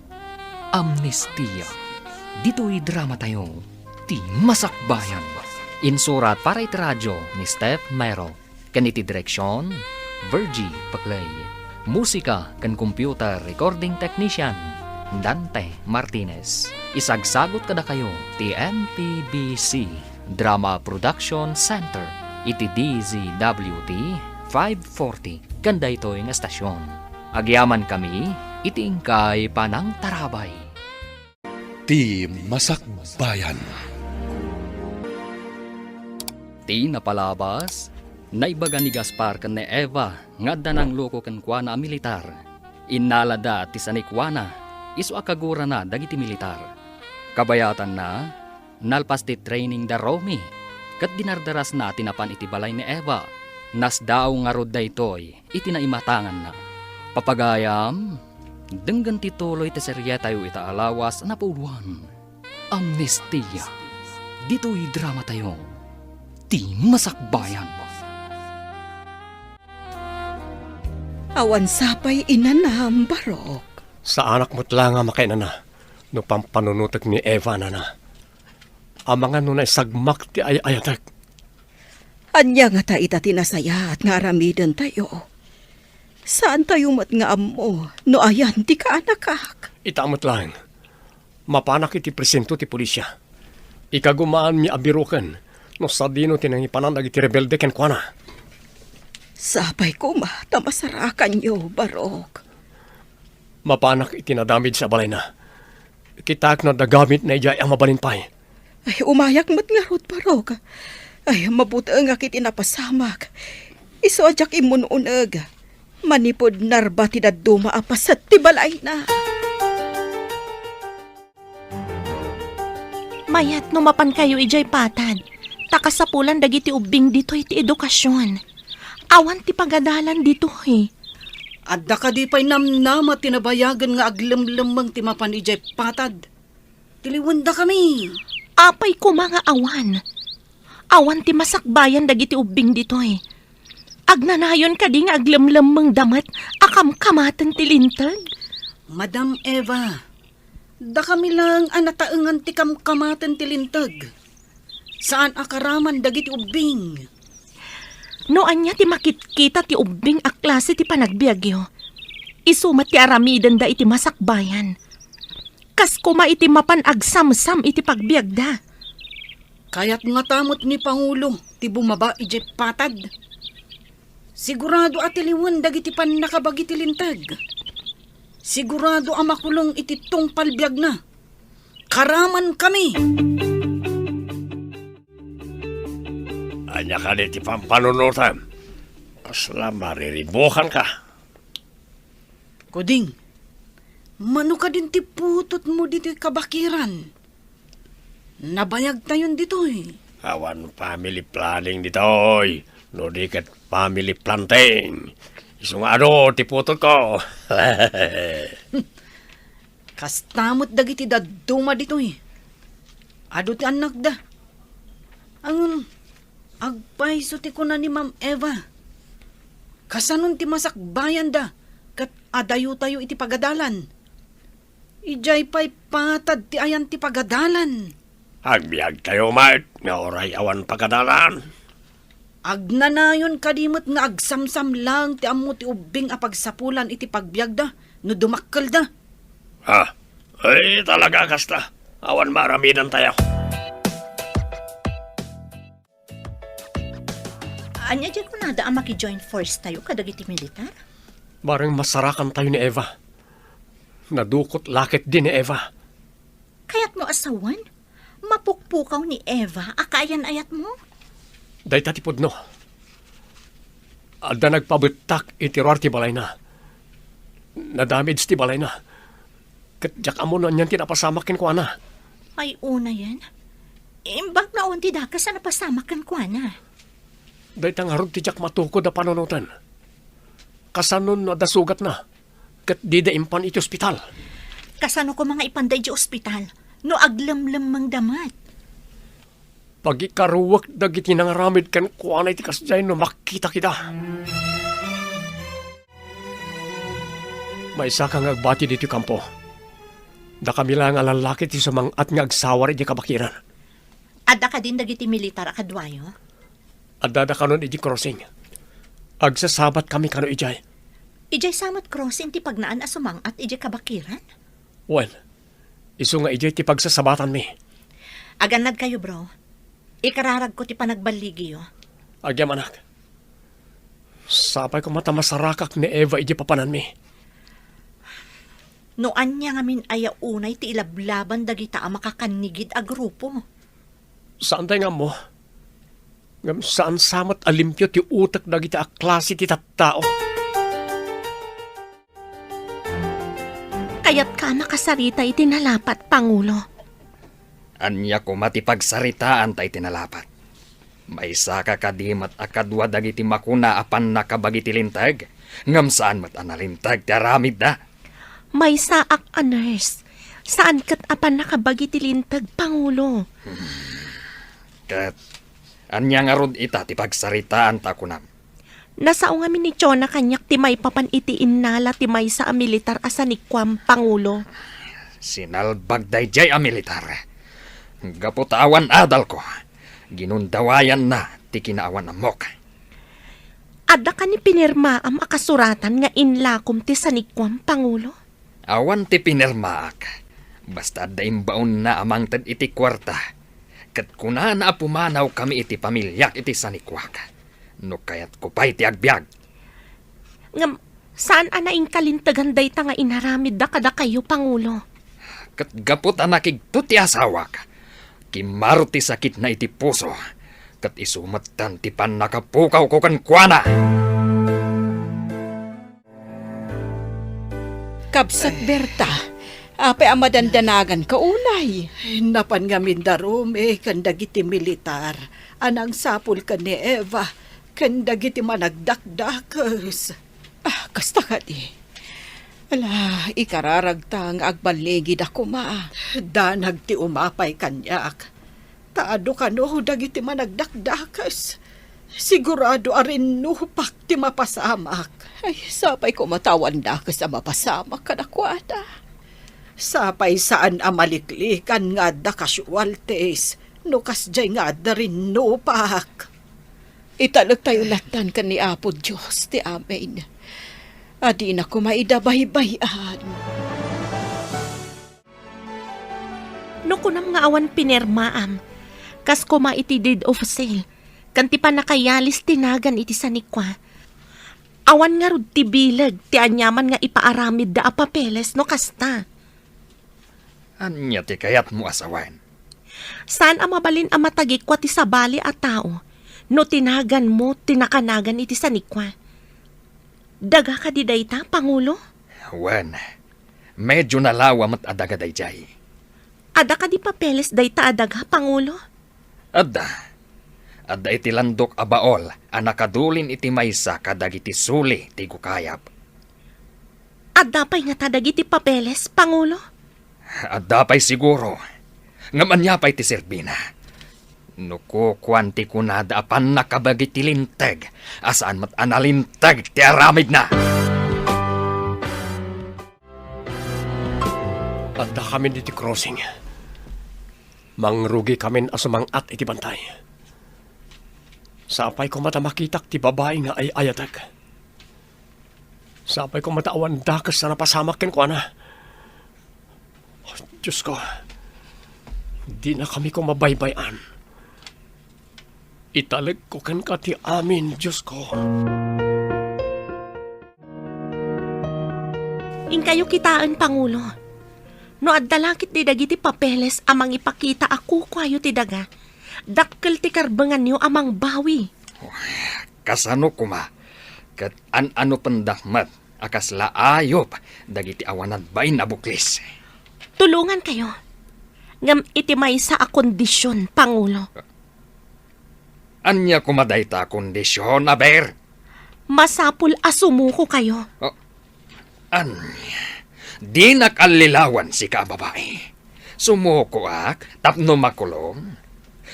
Amnestia. Ditoy dramatayo, ti Masakbayan. Insurat para iti radio ni Steph Mero. Ken iti direksion, Virgie Paclay. Musika ken computer recording technician, Dante Martinez. Isagsagut kadakayo ti M P B C. Drama Production Center iti D Z W T five forty ken daytoy nga estasion. Agyamankami iti inkay panangtarabay. Ti Masakbayan. Ti napalabas, naibaga ni Gaspar ken ni Eva nga adda nangloko kenkuana a militar. Innalada ti sanikuana, isu a kagurana dagiti militar. Kabayatanna, nalpas ti training da Romy, ket dinardarasna ti napan iti balay ni Eva. Nasdaaw ngarud daytoy iti naimatanganna. Papagayam, denggen ti tuloy ti serietayo ita a lawas a napuloan. Amnestia. Ditoy dramatayo, Ti Masakbayan. Awan sapay inanam, Barok. Saanak met la nga makainana no pampanunotek ni Eva, nana. Amangan no naisagmak ti ay-ayatek. Ania ngata ita ti nasayaat nga aramidentayo? Saantayo met nga ammo no ayan ti kaanakak. Ita met laeng, mapanak iti presinto ti polisia. Ikagumaanmi a biroken no sadino ti nangipanan dagiti rebelde kenkuana. Sapay koma ta masarakanyo, Barok. Mapanak iti nadamage a balayna. Kitaek no adda gamitna idiay a mabalin pay. Ay, umayak met ngarud, Barok. Ay, mabutengak iti napasamak. Isu a diak immun-uneg. Manipud narba ti dadduma a paset ti balayna. Mayat no mapankayo idiay patad, ta kasapulan dagiti ubbing ditoy ti edukasion. Awan ti pagadalan ditoy. Adda kadi pay namnama ti nabayagen nga aglemlemmeng ti mapan idiay patad? Tiliwendakami. Apay koma nga awan? Awan ti masakbayan dagiti ubbing ditoy. Agnanayon kadi nga aglemlemmengda met a kamkamaten ti linteg? Madam Eva, dakami laeng a nataengan ti kamkamaten ti linteg. Saan a karaman dagiti ubbing. No ania ti makitkita ti ubbing a klase ti panagbiagyo, isu met ti aramidenda iti masakbayan. Kas koma iti mapan agsamsam iti pagbiagda. Kayat ngata met ni Pangulo ti bumaba idiay patad. Sigurado a tiliwen dagiti pannakabagi ti linteg. Sigurado a makulong iti tungpal biagna. Karamankami! Ania kadi ti pampanunotem? Kasla mariribukanka. Kuding, mano kadin ti putotmo ditoy kabakiran? Nabayagtayon ditoy. Awan family planning ditoy, no di ket family planting. Isu nga adu ti putotko. Kasta met dagiti dadduma ditoy. Adu ti annakda. Ngem, agpayso ti kuna ni Ma'am Eva. Kasanon ti masakbayanda ket adayotayo iti pagadalan? Idiay pay patad ti ayan ti pagadalan. Agbiagtayo met nga uray awan pagadalan. Agnanayon kadi met nga agsamsam laeng ti ammo ti ubbing a pagsapulan iti pagbiagda no dumakkelda. Ah, ay, talaga kasta. Awan maaramidantayo. Ania diay kunada a maki-join force tayo kadagiti militar? Bareng masarakantayo ni Eva. Nadukot la ketdi ni Eva. Kayatmo a sawen? Mapukpukaw ni Eva a kaayan-ayatmo? Dayta ti pudno. Adda nagpabettak iti ruar ti balayna. Nadamage ti balayna. Ket diak ammo no anian ti napasamak kenkuana. Ay, unayen. Imbag no awan ti dakes a napasamak kenkuana. Dayta ngarud ti diak matukod a panunoten. Kasano no adda sugatna, ket dida impan iti ospital? Kasano koma nga ipanda iti ospital no aglemlemmengda met? Pagikaruek dagiti nangaramid kenkuana iti kasdiay no makitak ida. Maysaka nga agbati ditoy kampo. Dakami laeng a lallaki ti sumang-at nga agsawar idiay kabakiran. Adda kadin dagiti militar a kaduayo? Addada kanon idiay crossing. Agsasabat kami kano idiay. Idiay sa met crossing ti pagnaan a sumang-at idiay kabakiran? Wen, isu nga idiay ti pagsasabatanmi. Agannad kayo, bro. Ikararagko ti panagballigiyo. Agyamanak. Sapay koma ta masarakak ni Eva idiay papananmi. No ania ngamin aya unay ti ilablaban dagita a makakannigid a grupo? Saantay nga ammo. Ngem saan sa met a limpio ti utek dagita a klase ti tattao. Kayatka a makasarita iti nalapat, Pangulo? Ania koma ti pagsaritaanta iti nalapat? Maysaka kadi met a kadua dagiti makuna a pannakabagi ti linteg, ngem saan met a nalinteg ti aramidda? Maysaak a nurse. Saan ket a pannakabagi ti linteg, Pangulo. Ket ania ngarud ita ti pagsaritaanta a kunam? Nasao ngamin ni Chona kaniak ti maipapan iti innala ti maysa a militar a sanikuam, Pangulo. Sinalbag daydiay a militar. Gapu ta awan adalko, ginundawayanna ti kinaawan-ammok. Adda kani pinirmaam a kasuratan nga inlakom ti sanikuam, Pangulo? Awan ti pinirmaak. Basta adda imbaonna a mangted iti kuarta. Ket kunana a pumanawkami iti pamiliak iti sanikuak. No kayatko pay ti agbiag. Ngem, saan a naingkalintegan dayta nga inaramidda kadakayo, Pangulo? Ket gapu ta nakigto ti asawak, kimmaro ti sakitna iti puso, ket isu metten ti pannakapukawko kenkuana. Kabsat Berta, apay a madandanaganka unay? Napan ngamin da Rome ken dagiti militar a nangsapul ken ni Eva ken dagiti managdakdakes. Ah, kasta kadi. Ala, ikararagta nga agballigida koma. Danag ti umapay kaniak. Ta adu kano dagiti managdakdakes. Sigurado a rinnupak ti mapasamak. Ay, sapay koma ta awan dakes a mapasamak kadakuada. Sapay saan a maliklikan nga adda casualties no kasdiay nga adda rinnupak. Italektayo lattan ken ni Apo Dios ti amin a dina koma ida baybay-an. No kunam nga awan pinirmaam, kas koma iti deed of sale, ken ti pannakayalis ti nagan iti sanikua, awan ngarud ti bileg ti aniaman nga ipaaramidda a papeles no kasta. Ania ti kayatmo a sawen? Saan a mabalin a matagikua ti sabali a tao no ti naganmo ti nakanagan iti sanikua. Daga kadi dayta, Pangulo? Wen, medyo nalawa met a daga daydiay. Adda kadi papeles dayta a daga, Pangulo? Adda. Adda iti landok a baol a nakadulin iti maysa kadagiti suli ti gukayab. Adda pay ngata dagiti papeles, Pangulo? Adda pay siguro. Ngem ania pay ti serbina? No kukuan ti kunada a pannakabagi ti linteg a saan met a nalinteg ti aramidna. Addakamin iti crossing. Mangrugikamin a sumang-at iti bantay. Sapay koma ta makitak ti babai nga ay-ayatek. Sapay koma ta awan dakes a napasamak kenkuana. Oh, Diosko, dinakami koma baybay-an. Italekko kenka ti amin, Diosko. Inkayo kitaen, Pangulo. No adda la ketdi dagiti papeles a mangipakita a kukuayo ti daga, dakkel ti karbenganyo a mangbawi. Kasano koma? Ket an-anopendak met a kasla ayup dagiti awan nagbain a buklis. Tulongankayo. Ngem iti maysa a kondision, Pangulo. Ania koma dayta a kondision, aber? Masapul a sumukokayo. Oh, ania? Dinak allilawan sika a babai. Sumukoak tapno makulong?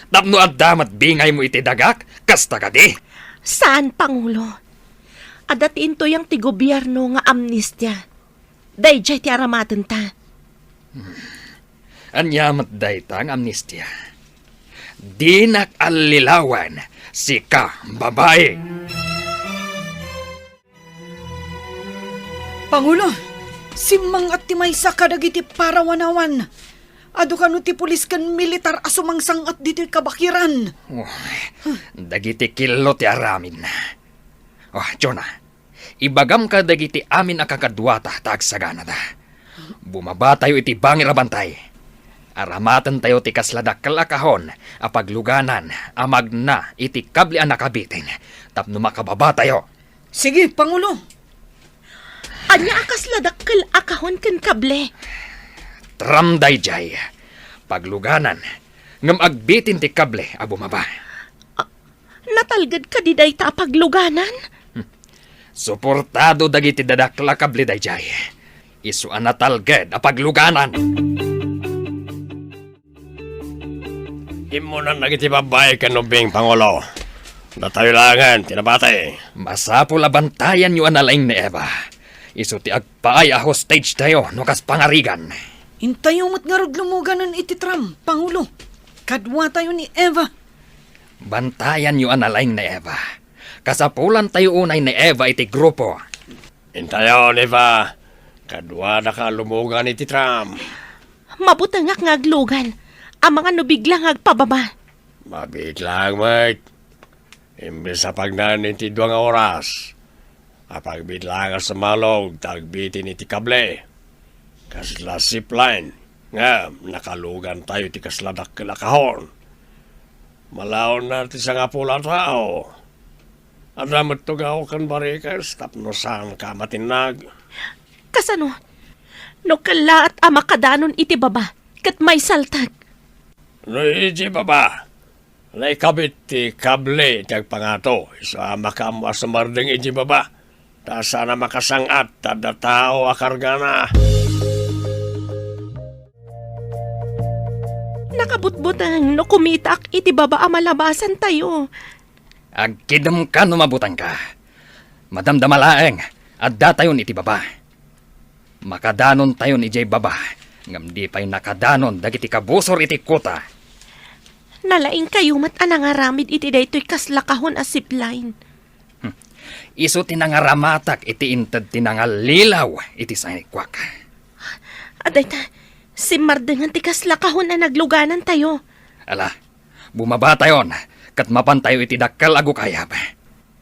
Tapno adda met bingaymo iti dagak? Kasta kadi? Saan, Pangulo. Adda ti intuyang ti gobierno nga amnistia. Daydiay ti aramatenta. Ania met dayta nga amnistia? Dinak allilawan, sika, babai! Pangulo, simmang-at ti maysa kadagiti parawanawan. Adu kano ti pulis ken militar a sumangsang-at ditoy kabakiran? Oh, dagiti killo ti aramidna. Oh, Jonah, ibagam kadagiti amin a kakaduata ta agsaganada. Bumabatayo iti bangir a bantay. Aramatentayo ti kasla dakkel a kahon a pagluganan a magna iti kable a nakabitin tapno makababatayo. Sige, Pangulo. Ania a kasla dakkel a kahon ken kable? Tram daydiay. Pagluganan, ngem agbitin ti kable a bumaba. Ah, natalged kadi dayta a pagluganan? Hmm. Suportado dagiti dadakkel a kable daydiay. Isu a natalged a pagluganan. Immunan dagiti babbai ken ubbing, Pangulo. Datayo laengen ti nabati. Masapul a bantayanyo a nalaing ni Eva. Isu ti agpaay a hostage tayo no kas pangarigan. Intayo met ngarud lumuganen iti tram, Pangulo. Kaduatayo ni Eva. Bantayanyo a nalaing ni Eva. Kasapulantayo unay ni Eva iti grupo. Intayon, Eva. Kaduadaka a lumugan iti tram. Mabutengak nga aglugan. Amangan no bigla nga agpababa. Mabiit laeng met. Imbes a pagnaen iti dua nga oras, apagbiit laeng a sumalog ta agbitin iti kable. Kasla zipline, ngem nakalugantayo iti kasla dakkel a kahon. Malaonna ti sangapulo a tao. Adda met tugaw ken barikes tapno saanka a matinnag. Kasano? No kellaat a makadanon iti baba, ket maisaltek. No idiay baba, naikabit ti kable iti agpangato, isu a makaammo a sumardeng idiay baba, ta saan a makasang-at ta adda tao a kargana. Nakabutbuteng no kumitaak iti baba a malabasantayo. Agkidemka no mabutengka. Madamdama laeng, addatayon iti baba. Makadanontayon idiay baba, ngem di pay nakadanon dagiti kabusor iti kuta. Nalaingkayo met a nangaramid iti daytoy kasla kahon a zipline. Hmm. Isu ti nangaramatak iti inted ti nangallilaw iti sanikuak. Adayta, simmardengan ti kasla kahon a nagluganantayo. Ala, bumabatayon, ket mapantayo iti dakkel a gukayab.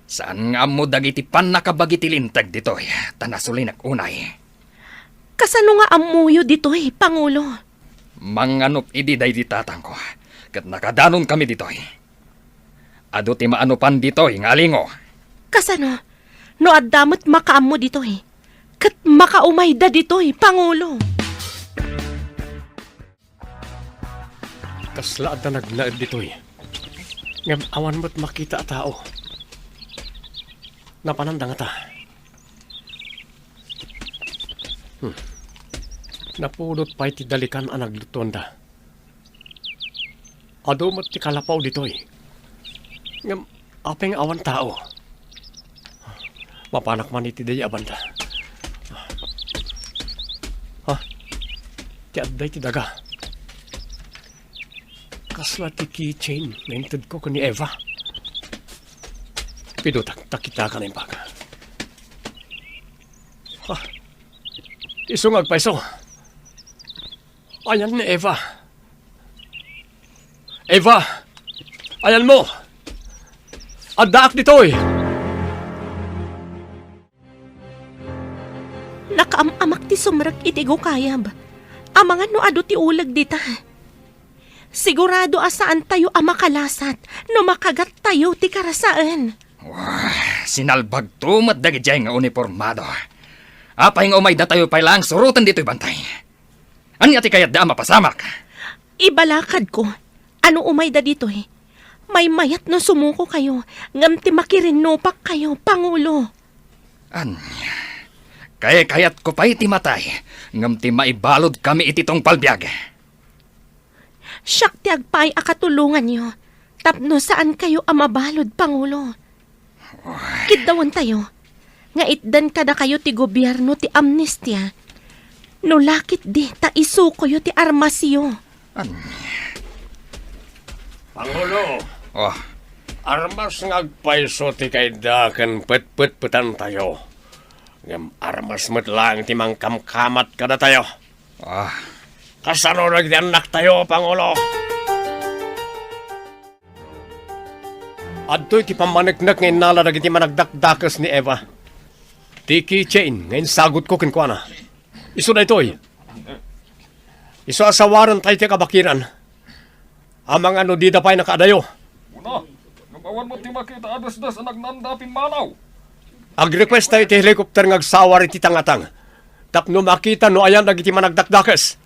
Saan nga ammo dagiti pannakabagi ti linteg ditoy, ta nasulinak unay. Kasano nga ammoyo ditoy, Pangulo? Manganup idi daydi tatangko, ket nakadanonkami ditoy. Adu ti maanupan ditoy nga alingo. Kasano? No adda met makaammo ditoy, ket makaumayda ditoy, Pangulo. Kasla adda nagnaed ditoy. Ngem awan met makita a tao. Napananda ngata. Hmm. Napudot pay ti dalikan a nagluttuanda. Adu met ti kalapaw ditoy. Ngem apay nga awan tao? Mapanak man iti daydi a banda. Ha? Ti adda iti daga. Kasla ti keychain nga intedko ken ni Eva. Pidutak, ta kitaak a naimbag. Ha? Isu nga agpayso. Ayan ni Eva. Eva! Ayanmo! Addaak ditoy! Nakaam-amak ti sumrek iti gukayab. Amangan no adu ti uleg dita. Sigurado a saantayo a makalasat no makagattayo ti karasaen. Wah, sinalbagto met dagidiay nga unipormado. Apay nga umaydatayo pay laeng suroten ditoy bantay? Ania ti kayatda a mapasamak? Ibalakadko, no umayda ditoy, maymayat no sumukokayo, ngem ti makirinnupakkayo, Pangulo. Ania? Kaykayatko pay ti matay, ngem ti maibaludkami iti tungpal biag. Siak ti agpaay a katulonganyo tapno saankayo a mabalud, Pangulo. Kiddawentayo nga itdan kadakayo ti gobierno ti amnestia. No la ketdi ta isukoyo ti armasyo. An- Pangulo, Oh, armas nga agpayso ti kayda ken petpetpetantayo. Ngem armas met laeng ti mangkamkamat kadatayo. Ah. Kasano dagiti annak Tayo, Pangulo! Adtoy ti pammaneknek nga innala dagiti managdakdakes ni Eva. Ti keychain nga insagutko kenkuana. Isu daytoy. Isu a sawarentayo ti kabakiran. Amangan no dida pay nakaadayo. Una, ngem awan met ti makita a dasdas a nagnanda a pimmanaw. Agrequest tayo ti helicopter nga agsawar iti tangatang. Tapno makita no ayan dagiti managdakdakes.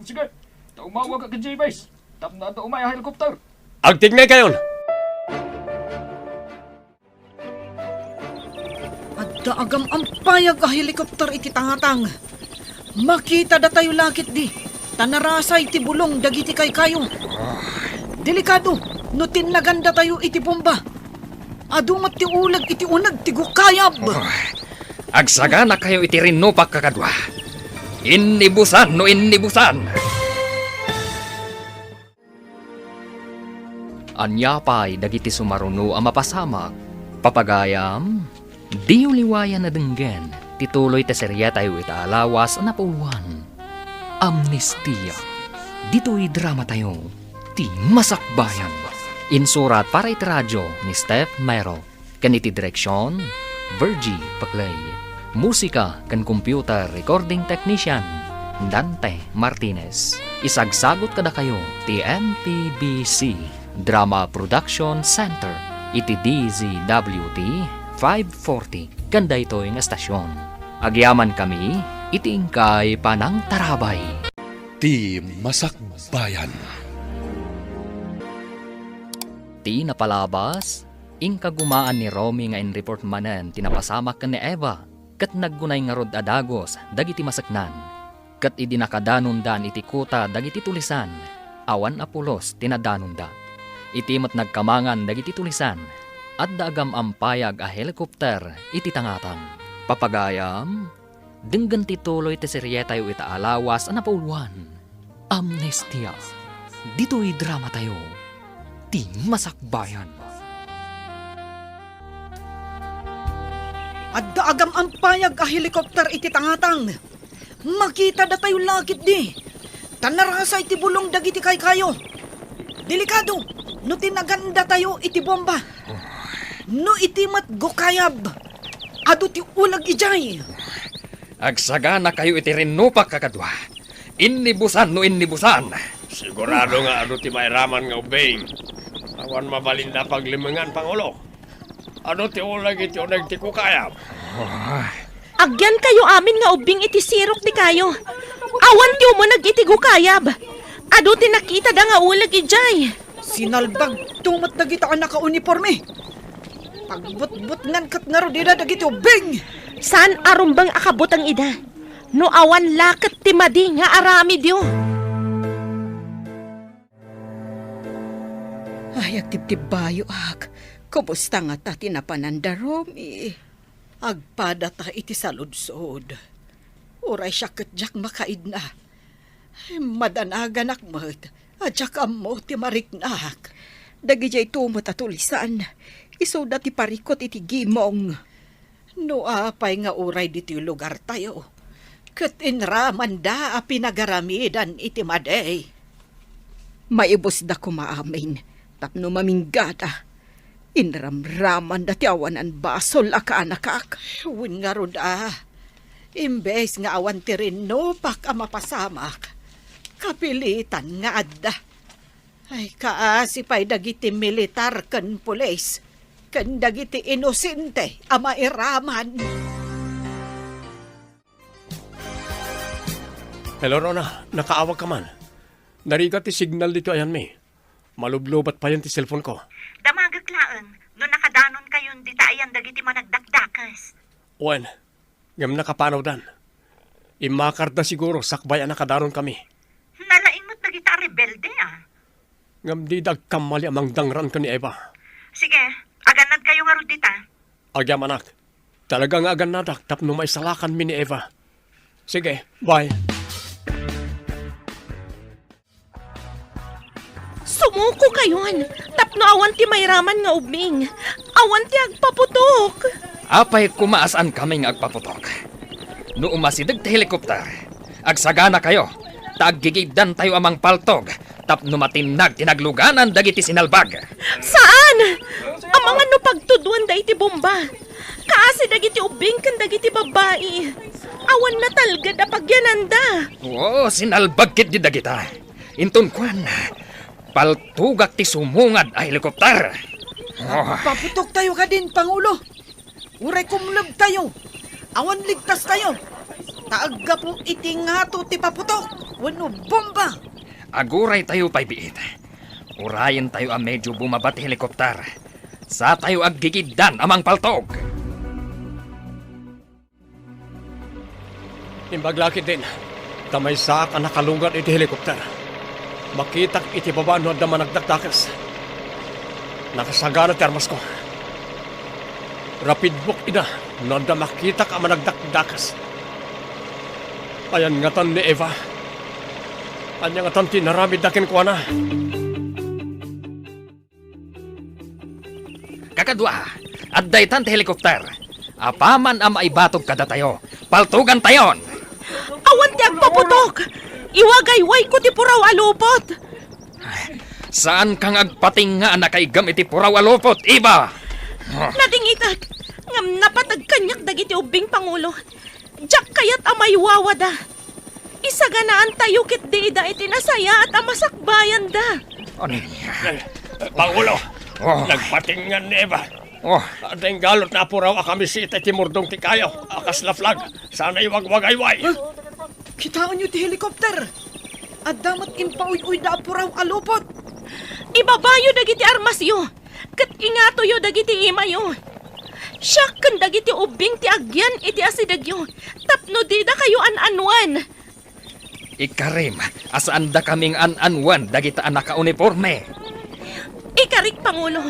Sige, ta umawag ka ken J-Base. Tapno adda umay a helicopter. Agtignay kayon. Adda agam-am payag a helicopter iti tangatang. Makita datayo laketdi, ta narasay ti bulong dagiti kaykayo. Delikado no tinnagandatayo iti bomba. Adu met ti uleg iti uneg ti gukayab. Agsaganakayo iti rinnupak, kakadua. Innibusan no innibusan. Ania pay dagiti sumaruno a mapasamak? Papagayam, diyo liwayan a denggen ti tuloy ti serietayo ita a lawas a napauluan, Amnestia. Ditoy dramatayo, ti Masakbayan. Insurat para iti radio ni Steph Mero. Ken iti direksion, Virgie Paclay. Musika ken computer recording technician, Dante Martinez. Isagsagut kadakayo ti M P B C Drama Production Center iti D Z W T five forty ken daytoy nga estasion. Agyamankami iti inkay panangtarabay. Ti Masakbayan. Ti napalabas, inkagumaan ni Romy nga in-report manen ti napasamak ken ni Eva, ket naggunay ngarud a dagus dagiti maseknan. Ket idi nakadanondan iti kuta dagiti tulisan, awan a pulos ti nadanonda. Iti met nagkamangan dagiti tulisan, adda agam-ampayag a helicopter iti tangatang. Papagayam, denggen ti tuloy ti serietayo ita a lawas a napauluan. Amnestia. Ditoy dramatayo, ti Masakbayan. Adda agam-ampayag a helikopter iti tangatang. Makita datayo laketdi. Ta narasay ti bulong dagiti kaykayo. Delikado no tinagandatayo iti bomba. No iti met gukayab, adu ti uleg idiay. Agsaganakayo iti rinnupak, kakadua. Innibusan no innibusan. Sigurado nga adu ti mairaman nga ubbing. Awan mabalinda paglimengan, Pangulo. Adu ti uleg iti uneg ti gukayab. Agyankayo amin nga ubbing iti sirok ti kayo. Awan ti umuneg iti gukayab. Adu ti nakitada nga uleg idiay. Sinalbagto met dagita a nakauniporme. Pagbutbutngan ket ngarud ida dagiti ubbing. Saan a rumbeng a kabuteng ida. No awan la ket ti madi nga aramidyo. Ay, agtibtibbayoak. Kumusta ngata ti napananda, Romy? Agpadata iti saludsod. Uray siak ket diak makaidna. Immadanaganak met a diak ammo ti mariknak. Dagidiayto met a tulisan, isuda ti parikut iti gimong. No apay nga uray ditoy lugartayo, ket inramanda a pinagaramidan iti madi. Maibusda koma amin tapno maminggada. Inramramanda ti awanan basol a kaanakak. Wen ngarud a, imbes nga awan ti rinnupak a mapasamak, kapilitan nga adda. Ay, kaasi pay dagiti militar ken pulis, ken dagiti inosente a mairaman. Hello, Rona. Nakaawag ka man. Narigat ti signal ditoy ayanmi. Malublubat payen ti cellphone ko. Damagek laeng no nakadanonkayon dita ayan dagiti managdakdakes. Wen, ngem nakapanawdan. Immakarda siguro sakbay a nakadanonkami. Nalaing met dagita a rebelde, a. Ngem dida agkammali a mangdangran ken ni Eva. Sige, agannadkayo ngarud dita. Agyamanak. Talaga nga agannadak tapno maisalakanmi ni Eva. Sige, bye. Sumukokayon tapno awan ti mairaman nga ubbing. Awan ti agpaputok. Apay koma a saankami nga agpaputok? No umasideg ti helikopter, agsaganakayo. ta aggigiddantayo a mangpaltog tapno matinnag ti nagluganan dagiti sinalbag. Saan! Amangan no pagtudwanda iti bomba. Kaasi dagiti ubbing ken dagiti babbai. Awan natalged a pagyananda. Oo, sinalbag ketdi dagita. Inton kuan, paltugak ti sumungad a helikopter. Oh. Paputoktayo kadin, Pangulo. Uray kumlebtayo, awan ligtastayo. Ta aggapu iti ngato ti paputok wenno bomba. Aguraytayo pay biit. Urayentayo a medio bumaba ti helikopter. Satayo aggigiddan a mangpaltog. Imbag la ketdin, ta maysaak a nakalugad iti helikopter. Makitak iti baba no adda managdakdakes. Nakasagana ti armasko. Rapidbok ida no adda makitak a managdakdakes. Ayan ngatan ni Eva? Ania ngatan ti inaramidda kenkuana? Kakadua, adda itan ti helikopter. Apaman a maibatog kadatayo, paltugantayon! Awan ti agpaputok! Iwagaywayko ti puraw a lupot! Saanka nga agpatinga a nakaiggam iti puraw a lupot, Eva! Nadingitek, ngem napateg kaniak dagiti ubbing, Pangulo. Diak kayat a maiwawada. Isaganaantayo ketdi ida iti nasayaat a masakbayanda. Ania? Eh, Pangulo, Oh. nagpatingan ni Eva. Oh. Adda inggalutna a puraw a kamiseta iti murdong ti kayo a kasla flag. Sana iwagwagayway. Huh? Kitaenyo ti helikopter. Adda met impauyuyda a puraw a lupot. Ibabayo dagiti armasyo. Ket ingatoyo dagiti imayo. Siak ken dagiti ubbing ti agyan iti asidegyo tapno didakayo an-anuen. Ikarim a saandakami nga an-anuen dagita a nakauniporme. Ikarik, Pangulo.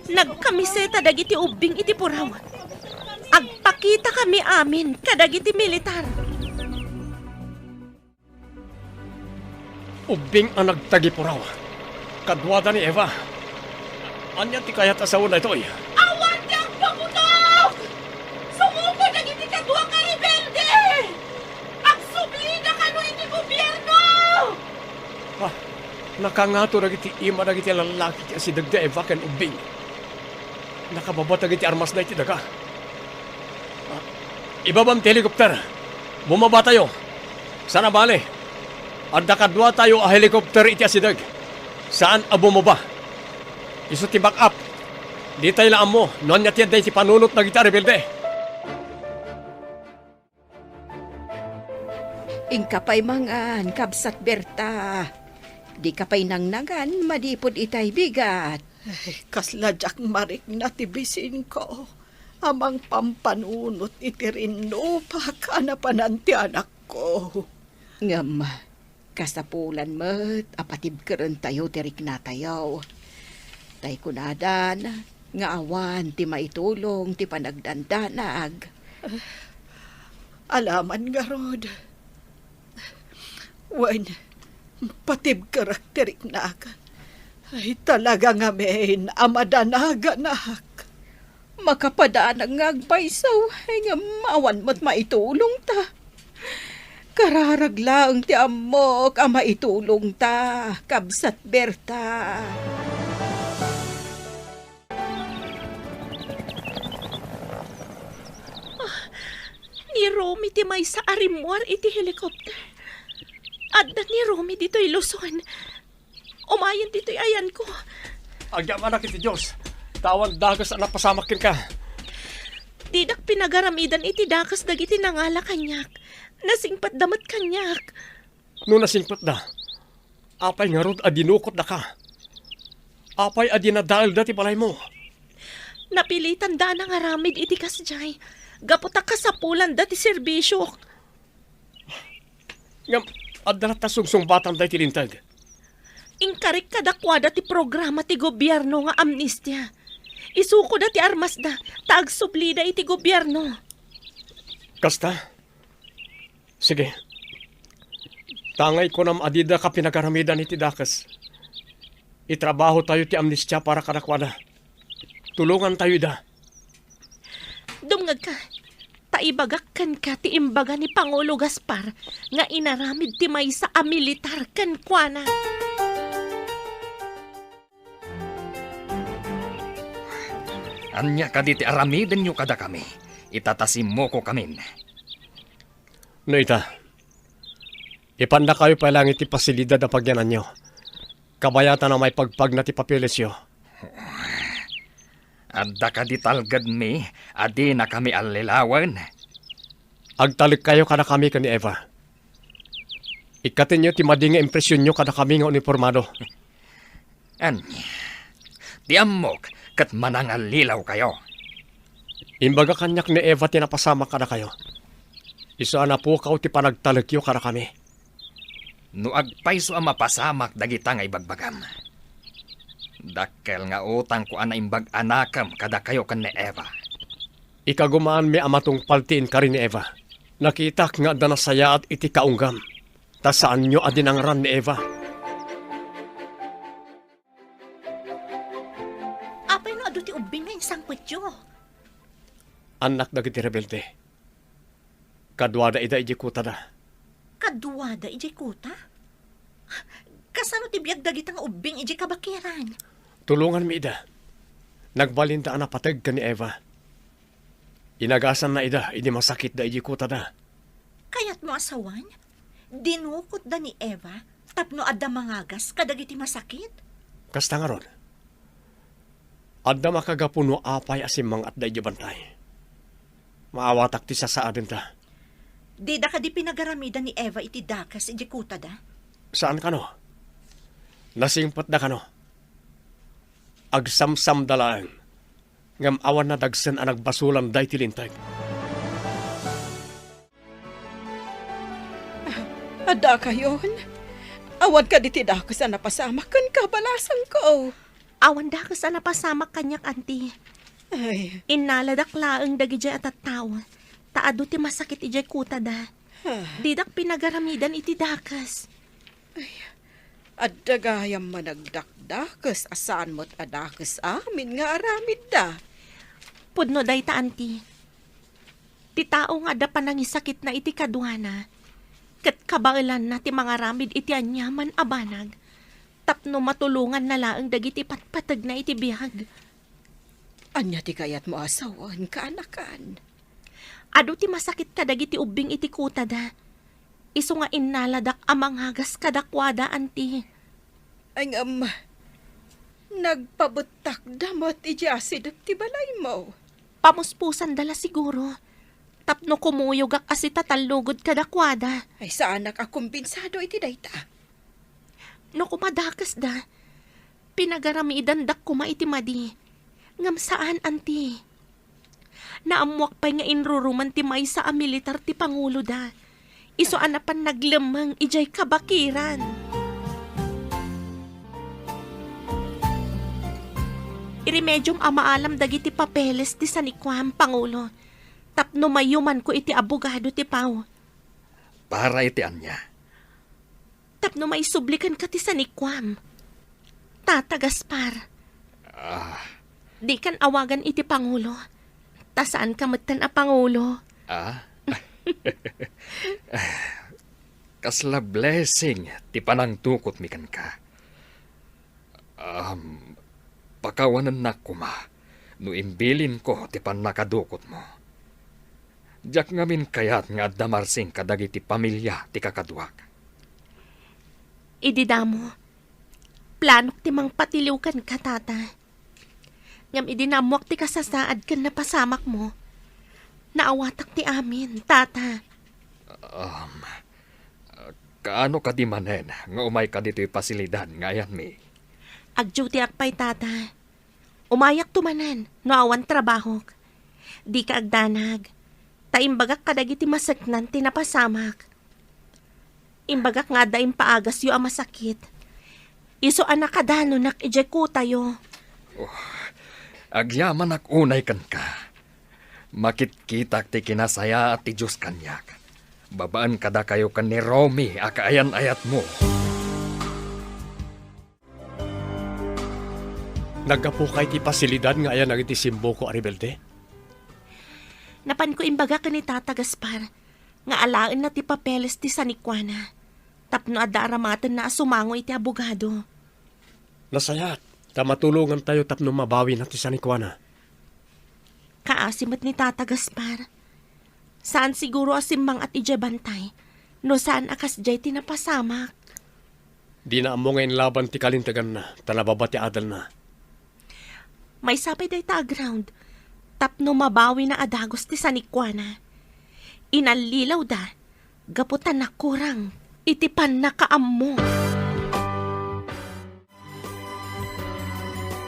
Nagkamiseta dagiti ubbing iti puraw. Agpakitakami amin kadagiti militar. Ubbing a nagtagipuraw. Kaduada ni Eva. Ania ti kayat a sao daytoy? Awan ti agpaputok! Sumuko dagiti kadua nga rebelde! Agsublida kano iti gobierno! Ah, nakangato dagiti ima dagiti lallaki ti asideg da Eva ken ubbing. Nakababa dagiti armasda iti daga. Ah, ibabam ti helikopter. Bumabatayo. Sana bale, adda kaduatayo a helikopter iti asideg. Saan a bumaba. Isu ti backup. Ditay la ammo no ania ti adda iti panunot dagiti a rebelde. Inka pay mangan, kabsat Berta. Dika pay nangnangan manipud itay bigat. Ay, kasla diak marikna ti bisinko a mangpampanunot iti rinnupak a napanan ti anakko. Ngem, kasapulan met a patibkerentayo ti riknatayo. Tay kunadan nga awan ti maitulong ti panagdandanag. Alaman ngarud. Wen, patibkerek ti riknak. Ay, talaga ngamin a madanaganak. Makapadanag nga agpayso, ngem awan met maitulongta. Kararag laeng ti ammok a maitulongta, kabsat Berta. Ah, ni Romy ti maysa a rimmuar iti helicopter. Adda ni Romy ditoy Luzon. Umayen ditoy ayanko. Agyamanak iti Dios, ta awan dakes a napasamak kenka. Didak pinagaramidan iti dakes dagiti nangala kaniak. Nasingpetda met kaniak. No nasingpetda, apay ngarud a dinukotdaka? Apay a dinadaelda ti balaymo? Napilitanda a nangaramid iti kasdiay, gapu ta kasapulanda ti serbisiok. Ngem, adda latta sungsungbatanda iti linteg. Inkarik kadakuada ti programa ti gobierno nga amnestia. Isukoda ti armasda, ta agsublida iti gobierno. Kasta? Sige. Tangay kunam a didaka pinagaramidan iti dakes. Itrabahotayo ti amnestia para kadakuada. Tulongantayo ida. Dumngegka, ta Ibagak kenka ti imbaga ni Pangulo Gaspar nga inaramid ti maysa a militar kenkuana. Ania kadi ti aramidenyo kadakami? Ita ta simmukokamin. No ita, ipandakayo pay laeng iti pasilidad a pagyananyo. Kabayatan a maipagpagna ti papelesyo. Adda kadi talgedmi a dinakami allilawen? Agtalekkayo kadakami ken ni Eva. Ikkatenyo ti madi nga impresionyo kadakami nga unipormado. Ania? Ti ammok ket manangallilaw kayo. Imbaga kaniak ni Eva ti napasamak kadakayo. Isu a napukaw ti panagtalekyo kadakami. No agpayso a mapasamak dagita nga ibagbagam, dakkel nga utangko a naimbag a nakem kadakayo ken ni Eva. Ikagumaanmi a matungpal ti inkari ni Eva. Nakitak nga adda nasayaat iti kaunggam, ta saanyo a dinangran ni Eva. Apay no adu ti ubbing nga insangpetyo? Annak dagiti rebelde. Kaduada ida idiay kutada. Kaduada idiay kuta? Kasano ti biag dagita nga ubbing idiay kabakiran? Tulonganmi ida. Nagbalinda a napateg ken ni Eva. Inagasanna ida idi masakitda idiay kutada. Kayatmo a sawen? Dinukotda ni Eva tapno adda mangagas kadagiti masakit? Kasta ngarud, adda makagapu no apay a simmangatda idiay bantay. Maawatak ti sasaadenta. Dida kadi pinagaramidan ni Eva iti dakes idiay kutada? Saan kano. Nasingpetda kano. Agsamsamda laeng. Ngem awan nadagsen a nagbasolanda iti linteg. Adda kayon? Awan kadi ti dakes a napasamak ken kabalasangko? Awan dakes a napasamak kaniak, Anti. Ay. Innaladak laeng dagidiay a tattao, ta adu ti masakit idiay kutada. Ah. Didak pinagaramidan iti dakes. Ay, adda gayam managdakdakes a saan met a dakes amin nga aramidda. Pudno dayta, Anti. Ti tao nga adda panangisakitna iti kaduana, ket kabaelanna ti mangaramid iti aniaman a banag, tapno matulonganna laeng dagiti patpategna iti biag. Ania ti kayatmo a sawen, kaanakan? Adu ti masakit kadagiti ubbing iti kutada. Isu nga innaladak a mangagas kadakuada, Anti. Ay, ngem, nagpabettakda met idiay asidep ti balaymo. Pamuspusanda la siguro, tapno kumuyogak a sitatallugod kadakuada. Ay, saanak a kumbinsado iti dayta. No kumadakesda, pinagaramidandak koma iti madi. Ngem saan, Anti. Naammoak pay nga inruruman ti maysa a militar ti panguloda. Isu a napan naglemmeng idiay kabakiran. Iremediom a maalam dagiti papeles ti sanikuam, Pangulo, tapno mayumanko iti abogado ti P A W. Para iti ania? Tapno maisubli kenka ti sanikuam, Tata Gaspar. Ah. Dikan awagan iti pangulo, ta saanka metten a pangulo. Ah? Kasla blessing ti panangdukotmi kenka. Um, pakawanennak koma no imbilinko ti pannakadukotmo. Diak ngamin kayat nga adda marsing kadagiti pamilia ti kakaduak. Idi damo, planok ti mangpatiliw kenka, Tata. Ngem idi naammoak ti kasasaad ken napasamakmo, naawatak ti amin, Tata. Um, kaano kadi manen nga umayka ditoy pasilidad nga ayanmi? Agdutiak pay, Tata. Umayakto manen no awan trabahok. Dika agdanag, ta imbagak kadagiti maseknan ti napasamak. Imbagak nga adda impaagasyo a masakit. Isu a nakadanonak idiay kutayo. Oh, agyamanak unay kenka. Makitkitak ti kinasayaat ti Dios kaniak, babaen kadakayo ken ni Romy a kaayan-ayatmo. Naggapuka iti pasilidad nga ayanag iti simboko a rebelde? Napanko imbaga ken ni Tata Gaspar nga alaenna ti papeles ti sanikuana tapno adda aramatenna a sumango iti abogado. Nasayaat, ta matulongantayo tapno mabawina ti sanikuana. Kaasi met ni Tata Gaspar. Saan siguro a simmang-at idiay bantay no saan a kasdiay ti napasamak. Dina ammo nga inlaban ti kalinteganna, ta nababa ti adelna. Maysa pay dayta a ground tapno mabawina a dagus ti sanikuana. Inallilawda gapu ta nakurang iti pannakaammo.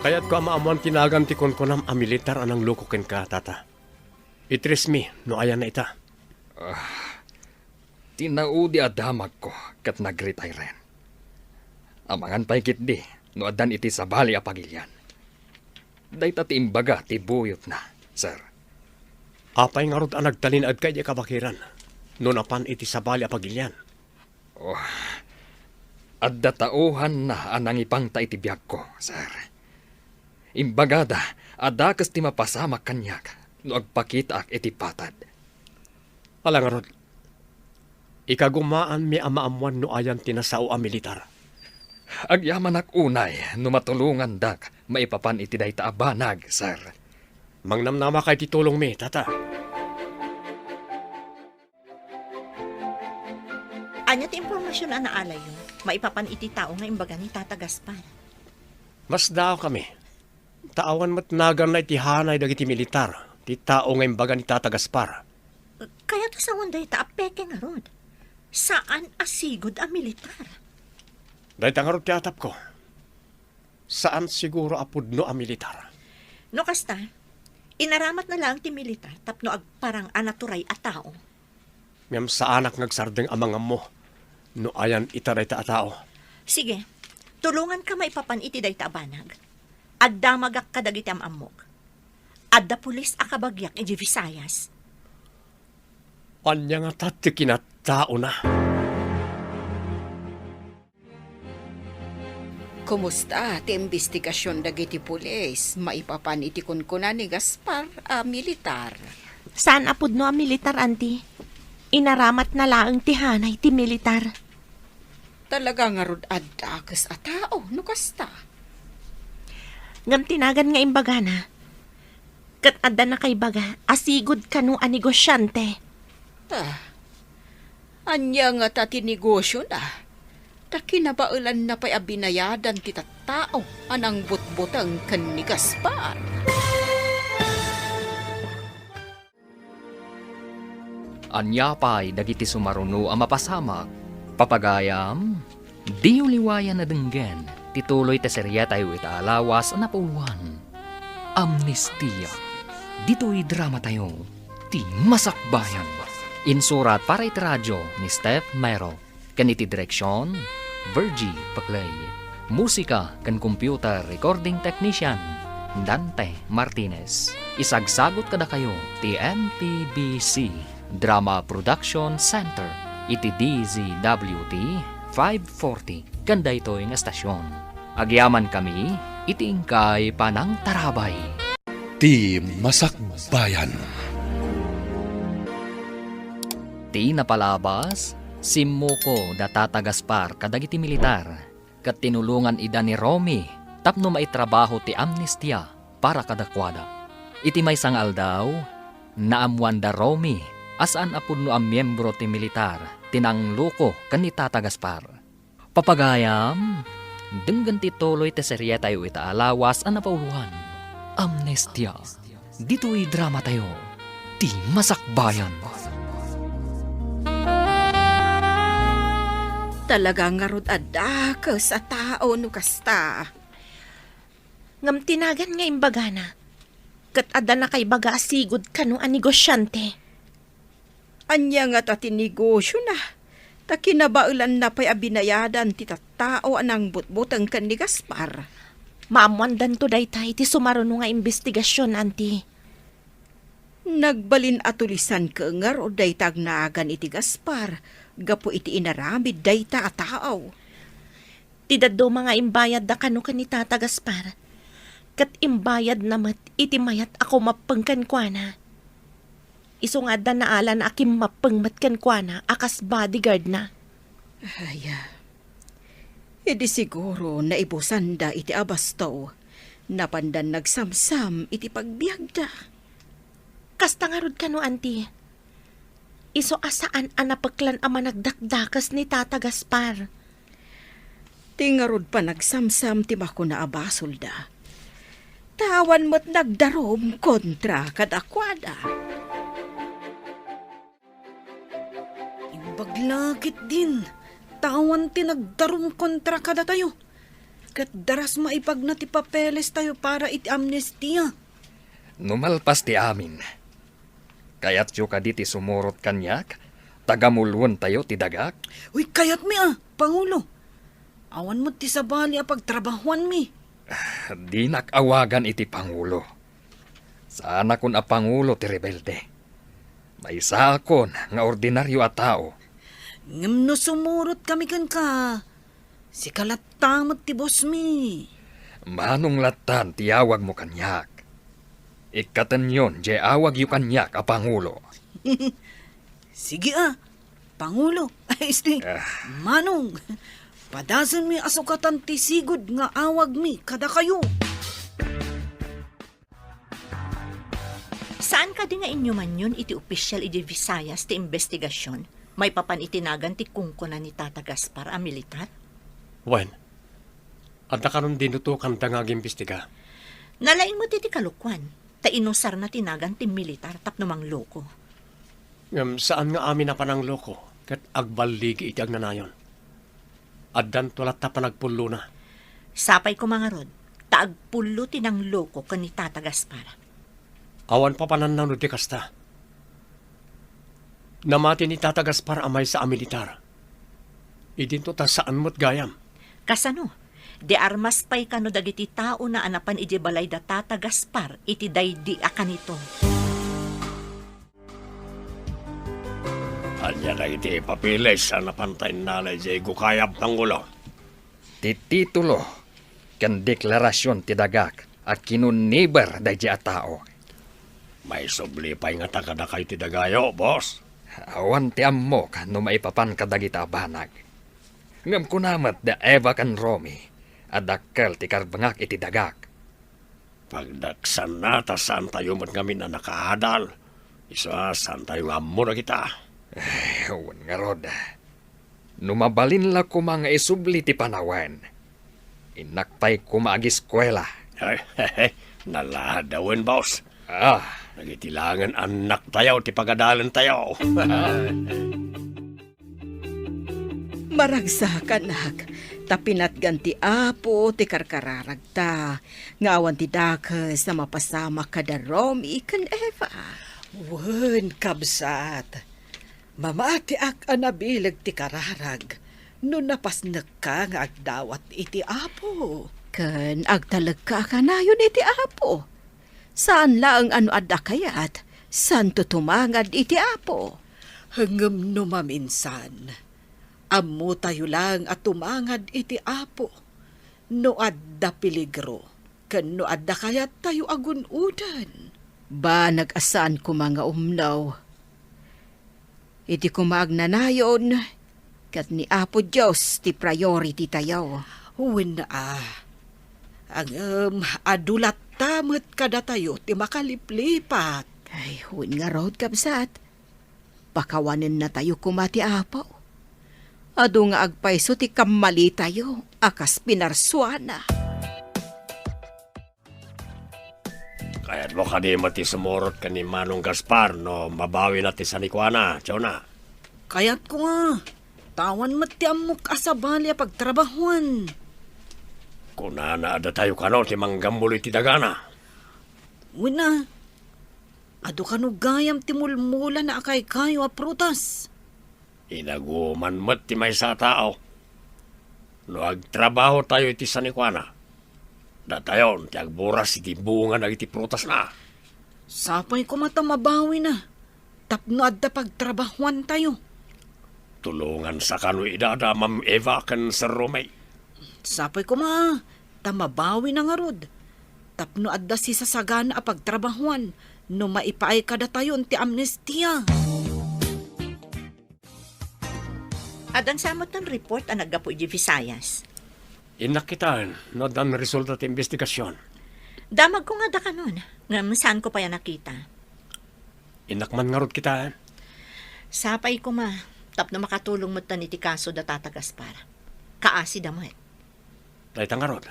Kayatko a maammoan ti nagan ti kunkunam a militar a nangloko kenka, Tata. Itresmi no ayanna ita. Ah, ti naudi a damagko ket nagretire. Amangan pay ketdi no addan iti sabali a pagilian. Dayta ti imbaga ti buyotna, sir. Apay ngarud a nagtalinaedka idiay kabakiran no napan iti sabali a pagilian? Oh, adda tauhanna a nangipangta iti biagko, sir. Imbagada a dakes ti mapasamak kaniak no agpakitaak iti patad. Ala ngarud, ikagumaanmi a maammoan no ayan ti nasao a militar. Agyamanak unay no matulongandak maipapan iti dayta a banag, sir. Mangnamnamaka iti tulongmi, Tata. Ania ti impormasion a naalayyo maipapan iti tao nga imbaga ni Tata Gaspar? Masdaawkami. Ta awan met naganna iti hanay dagiti militar ti tao nga imbaga ni Tata Gaspar. Kayat a sawen dayta a peke ngarud. Saan a sigud a militar. Dayta ngarud ti atapko. Saan siguro a pudno a militar. No kasta, inaramatna laeng ti militar tapno agparang a naturay a tao. Ngem saanak nga agsardeng a mangammo no ayan ita dayta a tao. Sige, tulonganka maipapan iti dayta a banag. Agdamagak kadagiti am-ammok. Adda pulis a kabagiak idiay Visayas. Ania ngata ti kinataona? Kumusta ti imbestigasion dagiti pulis maipapan iti kunkuna ni Gaspar a militar? Saan a pudno a militar, Auntie. Inaramatna laeng ti hanay ti militar. Talaga ngarud a dakes a tao no kasta. Ngem ti nagan nga imbagana, ket adda nakaibaga a sigud kano a negosiante. Ah, ania ngata ti negosiona? Ta kinabaelanna pay a binayadan ti tattao a nangbutbuteng ken ni Gaspar. Ania pay dagiti sumaruno a mapasamak? Papagayam, diyo liwayan a denggen ti tuloy ti serietayo ita a lawas a napauluan, Amnestia. Ditoy dramatayo, ti Masakbayan. Insurat para iti radio ni Steph Mero. Ken iti direksion, Virgie Paclay. Musika ken computer recording technician, Dante Martinez. Isagsagut kadakayo ti M P B C Drama Production Center iti D Z W T five forty ken daytoy nga estasion. Agyamankami iti inkay panangtarabay. Ti Masakbayan. Ti napalabas, simmuko da Tata Gaspar kadagiti militar, ket tinulongan ida ni Romy tapno maitrabaho ti amnestia para kadakuada. Iti maysa nga aldaw, naammoan da Romy a saan a pudno a miembro ti militar ti nangloko ken ni Tata Gaspar. Papagayam, denggen ti tuloy ti serietayo ita a lawas a napauluan, Amnestia. Ditoy dramatayo, ti Masakbayan. Talaga ngarud a dakes a tao no kasta. Ngem ti nagan nga imbagana, ket adda nakaibaga a sigud kano a negosiante. Ania ngata ti negosiona? Ta kinabaelanna pay a binayadan ti tattao a nangbutbuteng ken ni Gaspar. Maammoandanto dayta iti sumaruno nga imbestigasion, Auntie. Nagbalin a tulisanko ngarud dayta agnagan iti Gaspar gapu iti inaramid dayta a tao. Ti dadduma nga imbayadda kano ken ni Tata Gaspar, ket imbayadna met iti mayat a kumappeng kenkuana. Isu nga adda naalan a kimmappeng met kenkuana a kas bodyguardna. Ay, idi siguro naibusanda iti abasto, napandan nagsamsam iti pagbiagda. Kasta ngarud kano, Auntie? Isu a saan a napeklan a managdakdakes ni Tata Gaspar. Ti ngarud panagsamsam ti makuna a basolda. Ta awan met nagdarum kontra kadakuada. Imbag la ketdin, ta awan ti nagdarum kontra kadatayo. Ket daras maipagna ti papelestayo para iti amnestia. No malpas ti amin, kayatyo kadi ti sumurot kaniak? Tagamuloentayo ti dagak? Uy, kayatmi a, Pangulo. Awan met ti sabali a pagtrabahuanmi. Dinak awagan iti pangulo. Saanakon a pangulo ti rebelde. Maysaakon nga ordinario a tao. Ngem no sumurot kami kenka, sika latta met ti bosmi. Manong lattan ti awagmo kaniak. Ikkatenyon diay awagyo kaniak a pangulo. Sige a, Pangulo. Ay, isti. Ah. Manong, padasenmi a sukatan ti sigud nga awagmi kadakayo. Saan kadi nga inyumanyon iti opisyal idiay Visayas ti imbestigasion maipapan iti nagan ti kunkuna ni Tata Gaspar a militar? Wen, adda kanon dinutokanda nga agimbestiga. Nalaing met iti kalokuan, ta inusarna ti nagan ti militar tapno mangloko. Ngem saan nga amin a panangloko ket agballigi iti agnanayon. Addanto latta panagpullona. Sapay koma ngarud, ta agpullo ti nangloko ken ni Tata Gaspar. Awan papananna no di kasta. Namati ni Tata Gaspar a maysa a militar. Idinto ta saan met gayam. Kasano? Di armas pay kano dagiti taona a napan idiay balay da Tata Gaspar iti daydi a kanito. Ania dagiti papeles a napanta innala idiay gukayab, Pangulo? Ti titulo ken deklarasion ti dagak a kinuniber daydi a tao. Maisubli pay ngata kadakayo ti dagayo, boss? Awan ti ammok no maipapan kadagita a banag. Ngem kuna met da Eva ken Romy a dakkel ti karbengak iti dagak. Pagdaksanna ta saantayo met ngamin a nakaadal. Isu a saantayo nga ammo dagita. Eh, wen ngarud. No mabalin la koma nga isubli ti panawen, innak pay koma agiskuela. Ay, naladawen, boss. Ah. Dagiti laengen annaktayo ti pagadalentayo. Maragsakanak, ta pinatgan ti Apo ti karkararagta, nga awan ti dakes a mapasamak kada Romy ken Eva. Wen, kabsat, mamatiak a nabileg ti kararag no napasnekka nga agdawat iti Apo. Ken agtalekka a kanayon iti Apo. Saan laeng a no adda kayat, saanto tumangad iti Apo. Ngem no maminsan, ammotayo laeng a tumangad iti Apo no adda peligro ken no adda kayattayo a gun-oden. Banag a saan koma nga umno. Idi koma agnanayon, ket ni Apo Dios ti priority tayo. Wen a. Ngem adu latta met kadatayo ti makaliplipat. Ay, wen ngarud, kabsat. Pakawanennatayo koma ti Apo. Adu nga agpayso ti kammalitayo a kas pinarsuana. Kayatmo kadi met ti sumurot ken ni Manong Gaspar no mabawina ti sanikuana, Jonah? Kayatko nga. Ta awan met ti ammok a sabali a pagtrabahuan. Kunana a datayo kano ti manggammul iti dagana. Wen a, adu kano gayam ti mulmulana a kaykayo a prutas. Inaguman met ti maysa a tao. No agtrabahotayo iti sanikuana, datayon ti agburas iti bunga dagiti prutasna. Sapay koma ta mabawina tapno adda pagtrabahuantayo. Tulongansa kano idada, Ma'am Eva ken Sir Romay. Sapay koma ta mabawina ngarud tapno adda sisasagana a pagtrabahuan no maipaay kadatayon ti amnestia. Addan sa met ti report a naggapu iti Visayas? Innak kitaen no addan resulta ti imbestigasion. Damagko nga adda kanon, ngem saanko pay a nakita. Innak man ngarud kitaen. Sapay koma, tapno makatulong metten iti kaso da Tata Gaspar. Kaasida met. Dayta ngarud,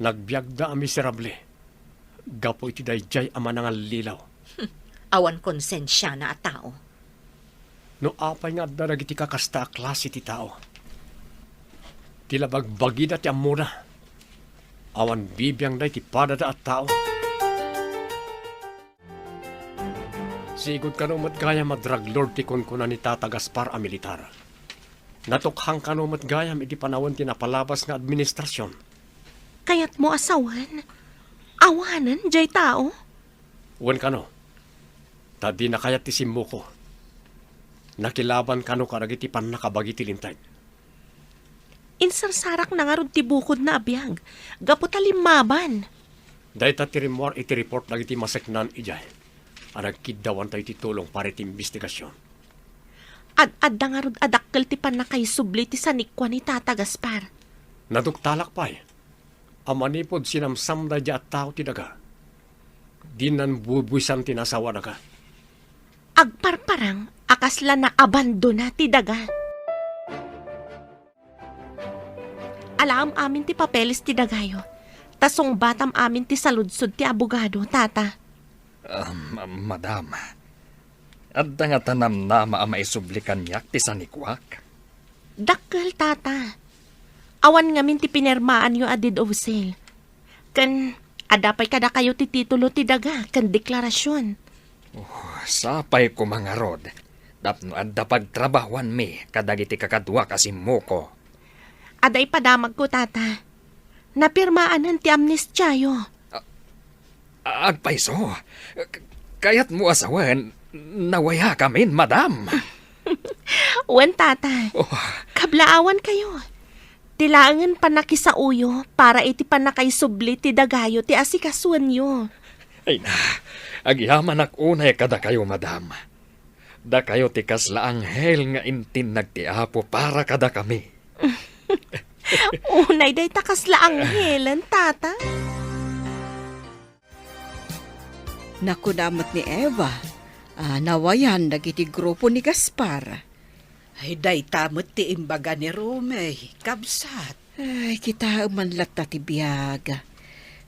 nagbiagda a miserable gapu iti daydiay a manangallilaw. Awan konsensiana a tao. No apay nga adda dagiti kakasta a klase ti tao, ti la bagbagida ti ammoda, awan bibiangda iti padada a tao. Sigud kano met gayam a drug lord ti kunkuna ni Tata Gaspar a militar. Natukhang kano met gayam iti panawen ti napalabas nga administrasion. Kayatmo a sawen? Awanen jay tao? Wen kano, ta dina kayat ti simmuko. Nakilaban kano kadagiti pannakabagi ti Linteg. Insarsarakna ngarud ti bukodna a biag, gapu ta limmaban. Dayta ti rimmuar iti report dagiti maseknan idiay a nagkiddawantayo iti tulong para iti imbestigasion. Ad-adda ngarud a dakkel ti pannakaisubli ti sanikua ni Tata Gaspar. Naduktalak pay a manipud sinamsam daydiay a tao ti daga, dinnan bubuisan ti nasawa daga. Agparparang a kasla naabandona ti daga. Alaem amin ti papeles ti dagayo, ta sungbatam amin ti saludsod ti abogado, Tata. Ah, ma-, madam, adda ngata namnama a maisubli kaniak ti sanikuak? Dakkel, Tata. Awan ngamin ti pinirmaanyo a deed of sale. Ken adda pay kadakayo ti titulo ti daga ken deklarasion. Oh, sapay koma ngarud, tapno adda pagtrabahuanmi kadagiti kakaduak a simmuko. Adda ipadamagko, Tata. Napirmaanen ti amnestiayo. A-, agpayso. K-, kayatmo a sawen, nawayakamin, madam. Wen, Tata. Oh. Kablaawankayo. Ti laengen pannakisaoyo para iti pannakaisubli ti dagayo ti asikasoenyo. Ay na, agyamanak unay kadakayo, madam. Dakayo ti kasla anghel nga intinnag ti Apo para kadakami. Unay dayta kasla anghelen, Tata. Nakuna met ni Eva a nawayan dagiti grupo ni Gaspar. Ay, dayta met ti imbaga ni Romy, kabsat. Ay, kitaem man latta ti biag.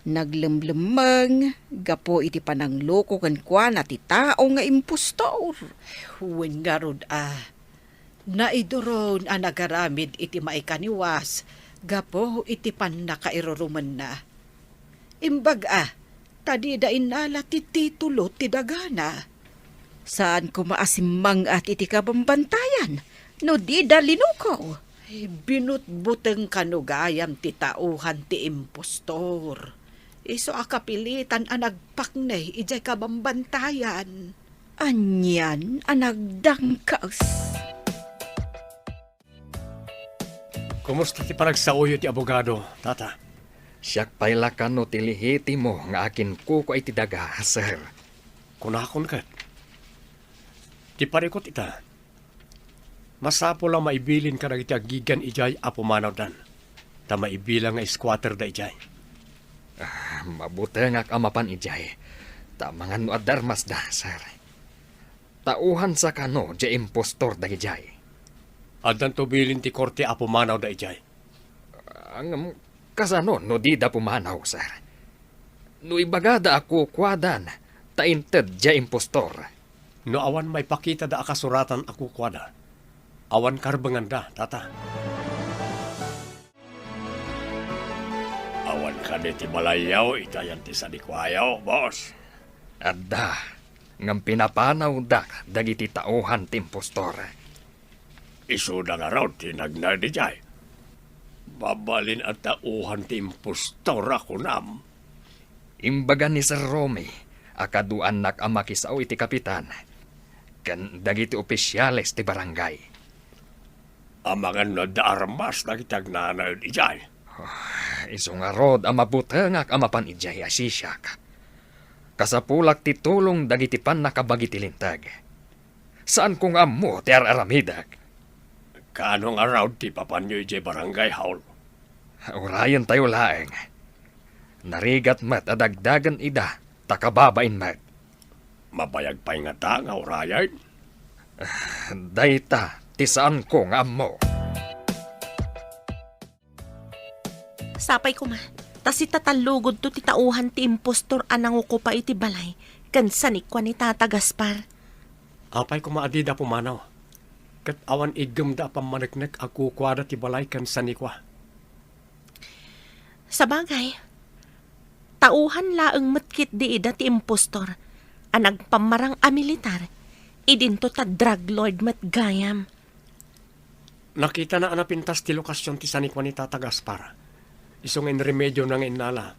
Naglemlemmeng gapu iti panangloko kenkuana ti tao nga impostor. Wen ngarud a, naiduron a nagaramid iti maikaniwas gapu iti pannakairurumenna. Imbag a, ta dida innala ti titulo ti dagana. Saan koma a simmang-at iti kabambantayan no dida linukaw. Ay, binutbuteng kano gayam ti tauhan ti impostor. Isu a kapilitan a nagpaknay idiay kabambantayan. Anian a nagdangkas. Kumusta ti panagsaoyo ti abogado, Tata? Siak pay la kano ti lehitimo nga akinkukua iti daga, sir. Kunakon ket. Ti parikut ita, masapul a maibilin kadagiti agigan idiay a pumanawdan, ta maibilang nga squatter da idiay. Ah, mabutengak a mapan idiay, ta amangan no adda armasda, sir. Tauhansa kano diay impostor dagidiay? Addanto bilin ti korte a pumanawda idiay. Ah, ngem kasano no dida pumanaw, sir? No ibagada a kukuadan, ta inted diay impostor. No awan maipakitada a kasuratan a kukuada, awan karbenganda, Tata. Awan kadi ti balayyo iti ayan ti sanikuayo, boss? Adda, ngem pinapanawda dagiti tauhan ti impostor. Isuda ngarud ti nagnaed idiay. Mabalin a tauhan ti impostor a kunam. Imbaga ni Sir Romy a kaduaannak a makisao iti kapitan ken dagiti opisiales ti barangay. Amangan no adda armas dagiti agnanaed idiay. Ah, isu ngarud a mabutengak a mapan idiay a siak. Kasapulak ti tulong dagiti pannakabagi ti linteg. Saanko nga ammo ti ar-aramidek. Kaano ngarud ti papanyo idiay barangay hall? Urayentayo laeng. Narigat met a dagdagen ida, ta kababain met. Mabayag pay ngata nga urayen? Dayta ti saanko nga ammo. Sapay koma, ta sitatallugodto ti tauhan ti impostor a nangukupa iti balay ken sanikua ni Tata Gaspar. Apay koma a dida pumanaw, ket awan iggemda a pammaneknek a kukuada ti balay ken sanikua. Sabagay, tauhan laeng met ketdi ida ti impostor a nagpammarang a militar, idinto ta drug lord met gayam. Nakitana a napintas ti lokasion ti sanikua ni Tata Gaspar. Isu nga inremediona nga innala,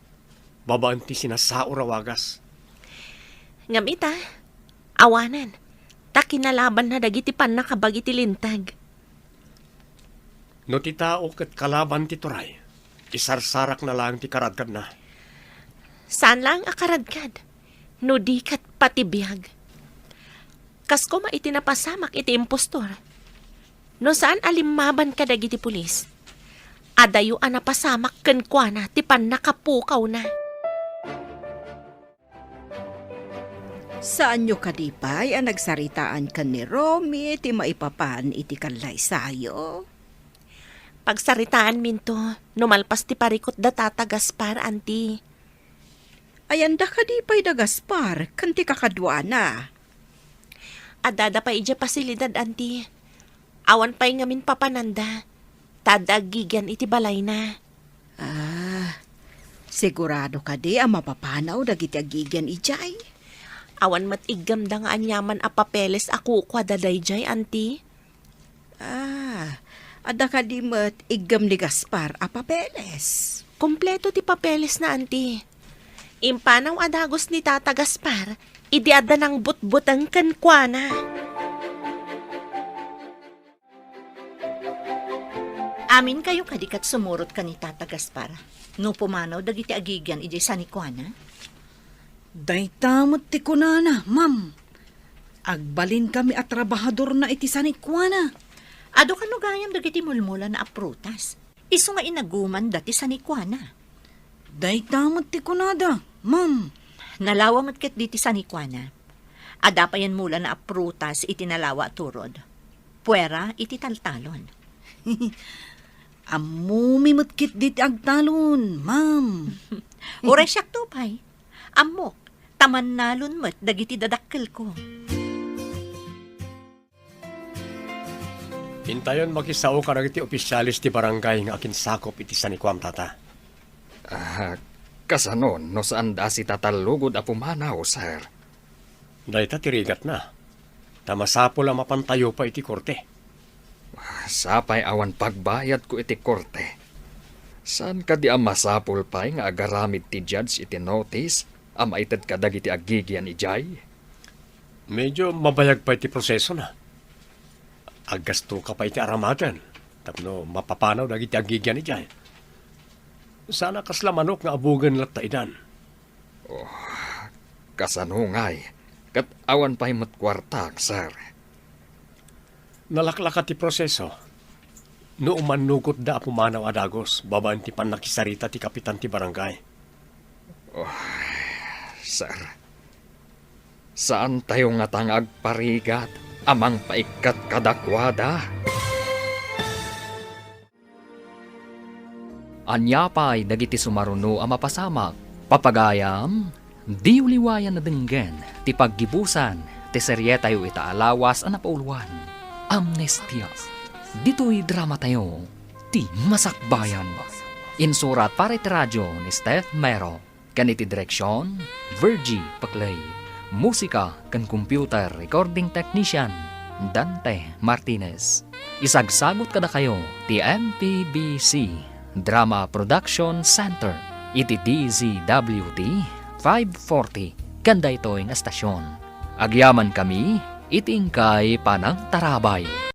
babaen ti sinasaor a wagas. Ngem ita, awanen, ta kinalabanna dagiti pannakabagi ti linteg. No ti tao ket kalaban ti turay, isarsarakna laeng ti karadkadna. Saan laeng a karadkad, no di ket pati biag. Kas koma iti napasamak iti impostor. No saan a limmaban kadagiti pulis, adayo a napasamak kenkuana ti pannakapukawna. Saanyo kadi pay a nagsaritaan ken ni Romy ti maipapan iti kallaysayo? Pagsaritaanminto no malpas ti parikut da Tata Gaspar, Anti. Ayanda kadi pay da Gaspar ken ti kakaduana? Addada pay idiay pasilidad, Anti. Awan pay ngamin papananda, ta adda agigian iti balayna. Ah, sigurado kadi a mapapanaw dagiti agigian idiay? Awan met iggemda nga aniaman a papeles a kukuada daydiay, Anti. Ah, adda kadi met iggem ni Gaspar a papeles? Kompleto ti papelesna, Anti. Impanaw a dagus ni Tata Gaspar idi adda nangbutbuteng kenkuana. Aminkayo kadi ket sumurot ken ni Tata Gaspar no pumanaw dagiti agigian idiay sanikuana? Dayta met ti kunana, ma'am. Agbalinkami a trabahadorna iti sanikuana. Adu kano gayam dagiti mulmulana a prutas. Isu nga inagumanda ti sanikuana. Dayta met ti kunada, ma'am. Nalawa met ketdi ti sanikuana. Adda payen mulana a prutas iti nalawa a turod. Puera iti taltalon. Ammomi met ketdi ti agtalon, ma'am. Uray siakto pay. Ammok, ta mannalon met dagiti dadakkelko. Intayon makisao kadagiti opisiales ti barangay nga akinsakop iti sanikuam, Tata. Ah, kasano no saanda a sitatallugod a pumanaw, sir? Dayta ti rigatna. Ta masapul a mapantayo pay iti korte. Sapay awan pagbayadko iti korte. Saan kadi a masapul pay nga agaramid ti judge iti notice a maited kadagiti agigian idiay? Medyo mabayag pay ti prosesona. Aggastoka pay iti aramaten tapno mapapanaw dagiti agigian idiay. Saan a kasla manok nga abugen latta idan. Oh, kasano ngay? Ket awan pay met kuartak, sir. Nalaklaka ti proseso. No umannukotda a pumanaw a dagus babaen ti pannakisarita ti kapitan ti barangay. Oh, sir, saantayo ngata nga agparigat a mangpaikkat kadakuada? Ania pay dagiti sumaruno a mapasamak? Papagayam, diyo liwayan a denggen ti paggibusan ti serietayo ita a lawas a napauloan, Amnestia. Ditoy dramatayo, ti Masakbayan. Insurat para iti radio ni Steph Mero. Ken iti direksion, Virgie Paclay. Musika ken computer recording technician, Dante Martinez. Isagsagut kadakayo ti M P B C Drama Production Center iti D Z W T five forty ken daytoy nga estasion. Agyamankami iti inkay panangtarabay.